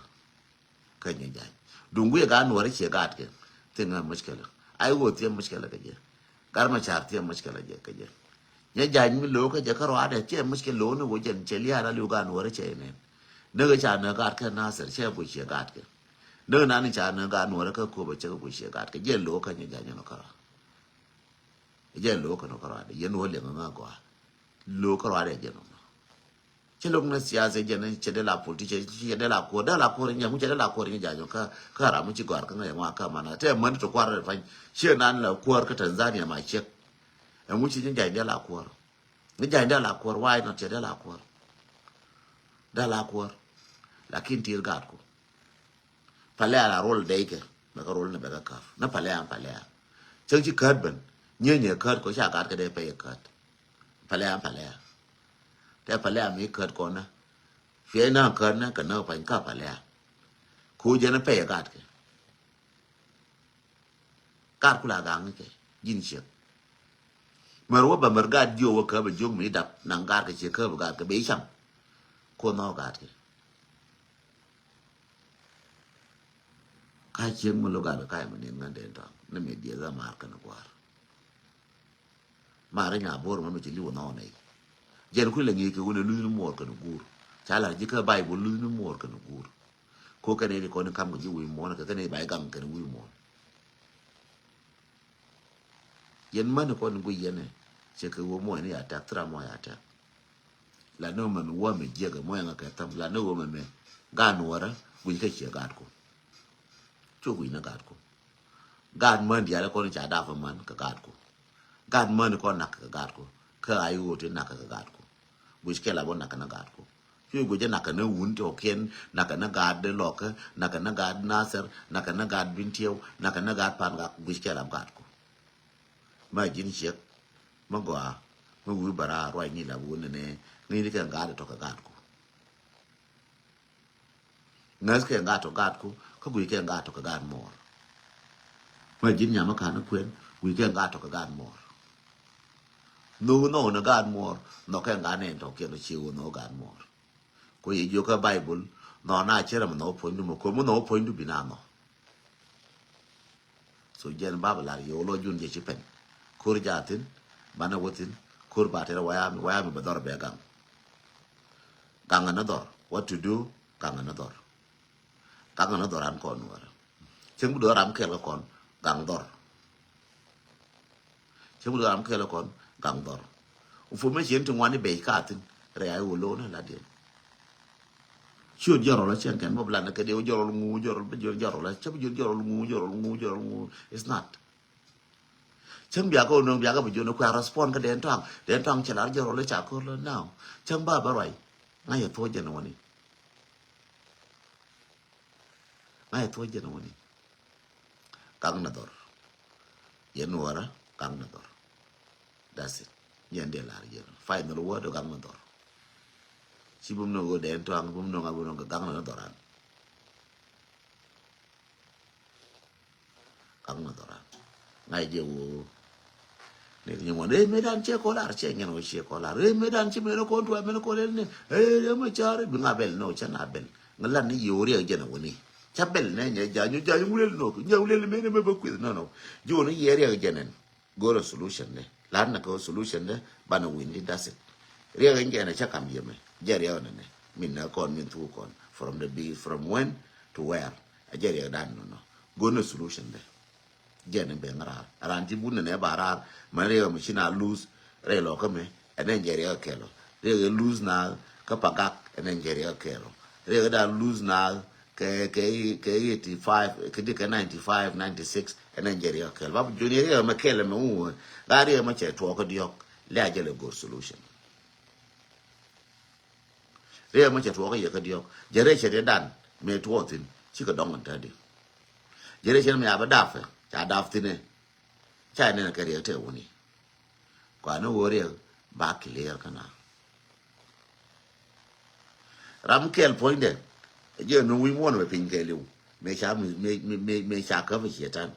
Kä nyɛ jany duŋ guic gan wärä cɛ gaatkɛ. Thiŋ ɛ muckɛlä. Ai wä thiɛ muckɛlä kɛ jɛ. Gar ma car thiɛ muckɛlä jɛ kɛ jɛ. Nyɛ jany mi lokä jɛ kä rɔadɛ cɛ muckɛlä lokä ni wä jɛn cɛ liaal a liw gan wärä cɛ nɛn. Näk ca näk gaatkɛ Nasir cɛ guic cɛ gaatkɛ. Näk nani ca näk gan wärä kä Köpɛ cɛ guic cɛ gaatkɛ jɛ lokä nyɛ jany ɛn kärɔa. Jɛ lo̱o̱k kɛn kärɔadɛ yɛn wä liɛŋ ŋä gɔaa. Lo̱o̱k kärɔadɛ jɛ nɔmɔ. Cɛ lo̱k ni siasa jɛ ni cɛ dee la politician cɛ dee la kuɔr dee la kuɔr nyɛ ŋu cɛ dee la kuɔr nyɛ janyɔ kä kä ram mi ci gɔar kä ŋä yɛ ŋua kä mana tɛ män ti kuar rɛ pany. Ciɛ nan la kuɔr kä Tanzania ma ciek. Ɛŋu ci nyɛ jany dee la kuɔr. Ni jany dee la kuɔr why not cɛ dee la kuɔr. Dee la kuɔr. Lakin tir gaatku. Palea la rol dɛy kɛ bɛ kɛ rol ni bɛ kɛ käp ni palea palea. Cäŋ ci käät ben nyienyɛ käät kɔ ca gat kɛ dee pɛy käät. Palea palea. Tɛ palea mi käät kɔn ni cuɛ na käät ni kɛ näk pany kä palea. Ko jɛn pɛy gat kɛ. Gat kula gaŋ kɛ ji̱n ciek. Mär wä bä mär gat jiö wä käp a jiök mi dap naŋ gat kɛ ciek käp gat kɛ bɛ i̱ cam. Ko nhɔk gat kɛ. Ka cieŋ mi lo gat kɛ ka̱c mi nin ŋän den tɔŋ ni mi dieth a mar kɛn gua̱a̱r. Mar i̱ nya bo̱r mɛ mi ci li̱w nhɔk nɛy. Jɛn kui̱ lɛ ŋi̱i̱c kɛ wun ɛ luth ni muɔɔr kɛn guur. Ca la̱r ji̱ kä Baibol luth ni muɔɔr kɛn guur. Ko kɛn i̱ di kɔn i̱ kam kɛ ji̱ wi̱i̱ muɔ̱ɔ̱n kɛ kɛn i̱ ba i̱ gam kɛn wi̱i̱ muɔ̱ɔ̱n. Yɛn män kɔn in guic yɛn ɛ cɛ kɛ ɣöö muɔ̱ɔ̱n in ya tɛk thira muɔ̱ɔ̱n ya tɛk. La ni ɣöö mɛmɛ wä mɛ jiɛk ɛ muɔ̱ɔ̱n ɛŋɛ kɛ thäm la ni ɣöö mɛmɛ gaat nuɔɔrä guic kä ciɛ gaatku. Cu guic ni gaatku. Gaat män diaal kɔn ca dap män kɛ gaatku. Gaat män kɔn nak kɛ gaatku. Kä a i̱ ɣöö ti nak kɛ gaatku. Guic kɛ la bä nak kɛ ni gaatku. Cuɛ guic jɛ nak kɛ ni wun ti ɔkiɛn, nak kɛ ni gaat di lɔkä, nak kɛ ni gaat Nathir, nak kɛ ni gaat Bintiɛw, nak kɛ ni gaat Pangak, guic kɛ la gaatku. Mɛ ji̱n ciek, mɛ gɔaa, mɛ wi̱i̱ bä raar ruac ni la wun ni nɛ, ŋi̱i̱ni kɛ gaat tɔ̱ kɛ gaatku. Ŋäth kɛ ŋa̱t tɔ gaatku, kä guic kɛ ŋa̱t tɔ kɛ gaat muɔɔr. Mɛ ji̱n nyam kä ni kuën, guic kɛ ŋa̱t tɔ kɛ gaat muɔɔr. Nhök nhɔk ni gaat muɔɔr, nhɔk kɛ ŋa̱t ni ɛn tɔ kiɛn tɔ cie wä nhɔk gaat muɔɔr. Ku yɛ jiök kä Baibul, nhɔk na cɛ rɛ mi nhɔk puɔ̱nydu mɔ, ko̱r mi nhɔk puɔ̱nydu bi na nhɔk. So jɛn bap lar yɛ wä lɔ jun jɛ ci pɛn. Ko̱r ja thin, banɛ wä thin, ko̱r ba tɛrɛ wayami, wayami bɛ dhɔr bɛ gaŋ. Gaŋ ni dhɔr, what to do, gaŋ ni dhɔr. Gaŋ ni dhɔr an kɔn wärä. Cäŋ bi dhɔr ram kɛl kä kɔn, gaŋ dhɔr. Cäŋ bi dhɔr ram kɛl kä kɔn, gaŋ dhɔr. Information ti ŋuani bɛc ka thin, rɛy a i̱ wä lo̱w ni la diɛn. Ciöt jɔrɔl a cɛn kɛn bä blan kɛ diɛ wä jɔrɔl ŋu, jɔrɔl bä jɔrɔl jɔrɔl a cä bi jɔrɔl jɔrɔl ŋu, jɔrɔl ŋu, jɔrɔl ŋu. It's not. Cäŋ biakä wä no̱o̱ŋ biakä bi jɔn kuɛ respond kä den tɔaŋ, den tɔaŋ cɛ lar jɔrɔl a ca ko̱r lä now. Cäŋ ba bä ruac. Ŋa̱c a thuɔ̱c jɛn wä ni. Ŋa̱c a thuɔ̱c jɛn wä ni. Gaŋ ni dhɔr. Yɛn wärä, gaŋ ni dhɔr. That's it. Yɛn dee lar yɛn. Final word, gaŋ ni dhɔr. Ci bum ni ɣöö den tɔaŋ, bum ni ɣöö bum ni ɣöö gaŋ ni dhɔr an. Kaŋ na dhɔran. Ŋa̱c jɛ woo. Ni kɛ nyɛ ŋuɔn, eh, mëë dan cɛ kɔl ar, cɛ nyɛn wä cɛ kɔl ar. Eh, mëë dan ci mëë ni kɔn tuɛ, mëë ni kɔn el ni. Eh, eh, mɛ car, bi ŋa bɛl, no, cɛ na bɛl. Ŋa lan ni yɛ wä riɛk jɛn a wä ni. Ca bɛl nɛ nyɛ ja, nyɛ ja, nyɛ wulel no, nyɛ wulel mëë ni mɛ bä kuith, no, no. Ji̱ wä ni yɛ riɛk jɛn ɛn. Go̱rɛ solution dɛ. La̱t na kɛ solution dɛ, banɛ win di, that's it. Riɛk in jɛn a cä kam yɛmɛ. Jɛ riɛk nɛ nɛ. Min na kɔn, min thuk kɔn. From the be, from when to where? A jɛ riɛk dan nɔ nɔ. Go̱rɛ solution dɛ. Jɛn in bɛn raar. Ran ti bun nɛ nɛ ba raar. Mɛ riɛk mi ci na lose. Rɛ lɔ kä mɛ. Ɛnɛ jɛ riɛk kɛlɔ. Riɛk lose na kä Pangak. Ɛnɛ jɛ riɛk kɛlɔ. Riɛk dan lose na kɛ, kɛ, kɛ eighty five, kɛ di kɛ ninety five, ninety six, ɛn ɛn jɛ riɛk kɛl. Ba juni riɛk mɛ kɛl mɛ wu, la riɛk mɛ cɛ tuɔk kä diɔk, lɛ a jɛ lɛ go̱r solution. Riɛk mɛ cɛ tuɔk kä yɛ kä diɔk, jɛ riɛk cɛ riɛk dan, mɛ tuɔk thin, cikɛ dɔŋ ɛn tadi. Jɛ riɛk cɛ mɛ a bɛ dap, ca dap thin ɛ, ca nɛn kɛ riɛk tɛ wuni. Kua ni wä riɛk ba clear kä na. Ram kɛl puɔ̱nydɛ. Jɛ nu wi̱i̱ muɔ̱n bɛ piny kɛɛliw. Mëë ca, mëë, mëë, mëë, mëë ca käp ɛ Cɛtan.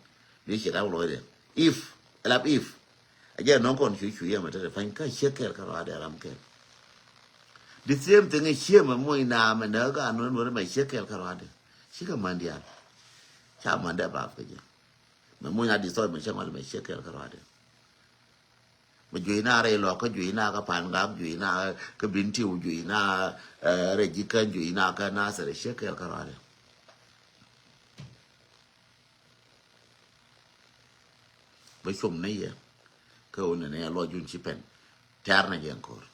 Mëë Cɛtan wä lɔcdɛ. If, lap if. Jɛ nɔŋ kɔn cuc cuc yɛ mɛ tetɛ pany kä ciek kɛl kä rɔadɛ ram kɛl. The same thing ɛ ciek mɛ muɔ̱ny na mɛ nɛ kä anɔn wä mɛ ciek kɛl kä rɔadɛ. Cikɛ man diaal. Ca man dɛ bap kä jɛ. Mɛ muɔ̱ny na destroy mɛ cɛ ŋɔl mɛ ciek kɛl kä rɔadɛ. Mɛ juey na rɛy lɔk kä juey na kä Pangak, juey na kä Bintiu, juey na, eh, rɛy ji̱ kä juey na kä Nathir, ciek kɛl kä rɔadɛ. Bä cuɔm ni yɛ kä wun ni nɛ lɔc jun ci pɛn tɛ̈r na jɛ ɛn ko̱r.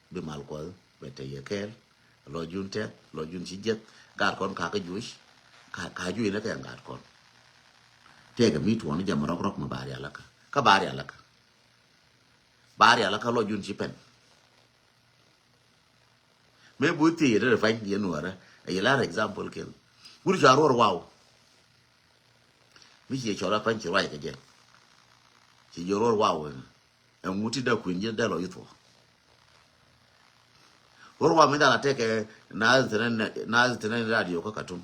Bi mal Kuɔth bɛ te yɛ kɛɛl. Lɔ jun tɛth, lɔ jun ci jiɛth. Gaat kɔn kakä juic. Ka, ka juic ni kɛ gaat kɔn. Tɛkɛ mi tuɔɔni jɛ mɛ rɔk rɔk mɛ ba rial akä. Kä ba rial akä. Ba rial akä lɔ jun ci pɛn. Mëë bu thiec yɛ dee pany yɛ nuɔrɛ. Ɛ yɛ lar example kɛl. Wur cua ruɔr waw. Mi ci yɛ cɔl a pany ci ruac kɛ jɛ. Ci jɛ ruɔr waw wɛn. Ɛŋu ti dee kui̱n ji̱ dee lɔ yi thuɔ̱k. Wä ruam mi dal a tekɛ naath tɛnɛ, naath tɛnɛ radio kä Katum.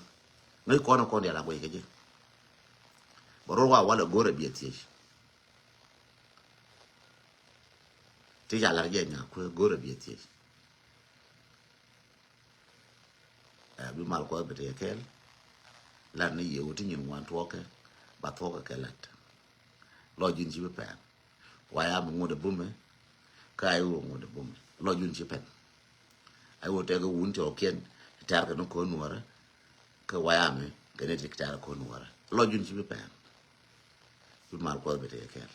Ŋäc kɔn kɔn dial a guɛc kɛ ji̱. Bɛ ruam walɛ go̱rɛ biɛ thiec. Ti ca lar jɛ nya kuɛ go̱rɛ biɛ thiec. Ɛ, bi mal Kuɔth bɛ tëë kɛɛl. Lat ni yiew ti nyin ŋuan tuɔɔkɛ, ba thuɔɔkɛ kɛ lat. Lɔ ji̱n ci bi pɛn. Wayami ŋuɔ̱t ɛ bumɛ, kä a iwä ŋuɔ̱t ɛ bumɛ. Lɔ ji̱n ci pɛn. A iwä tɛkɛ wun ti ɔkiɛn, tɛ̈r kɛ ni ko̱n nuɔrɛ, kä wayami kɛ ni ti tɛ̈r ko̱n nuɔrɛ. Lɔ ji̱n ci bi pɛn. Bi mal Kuɔth bɛ tëë kɛɛl.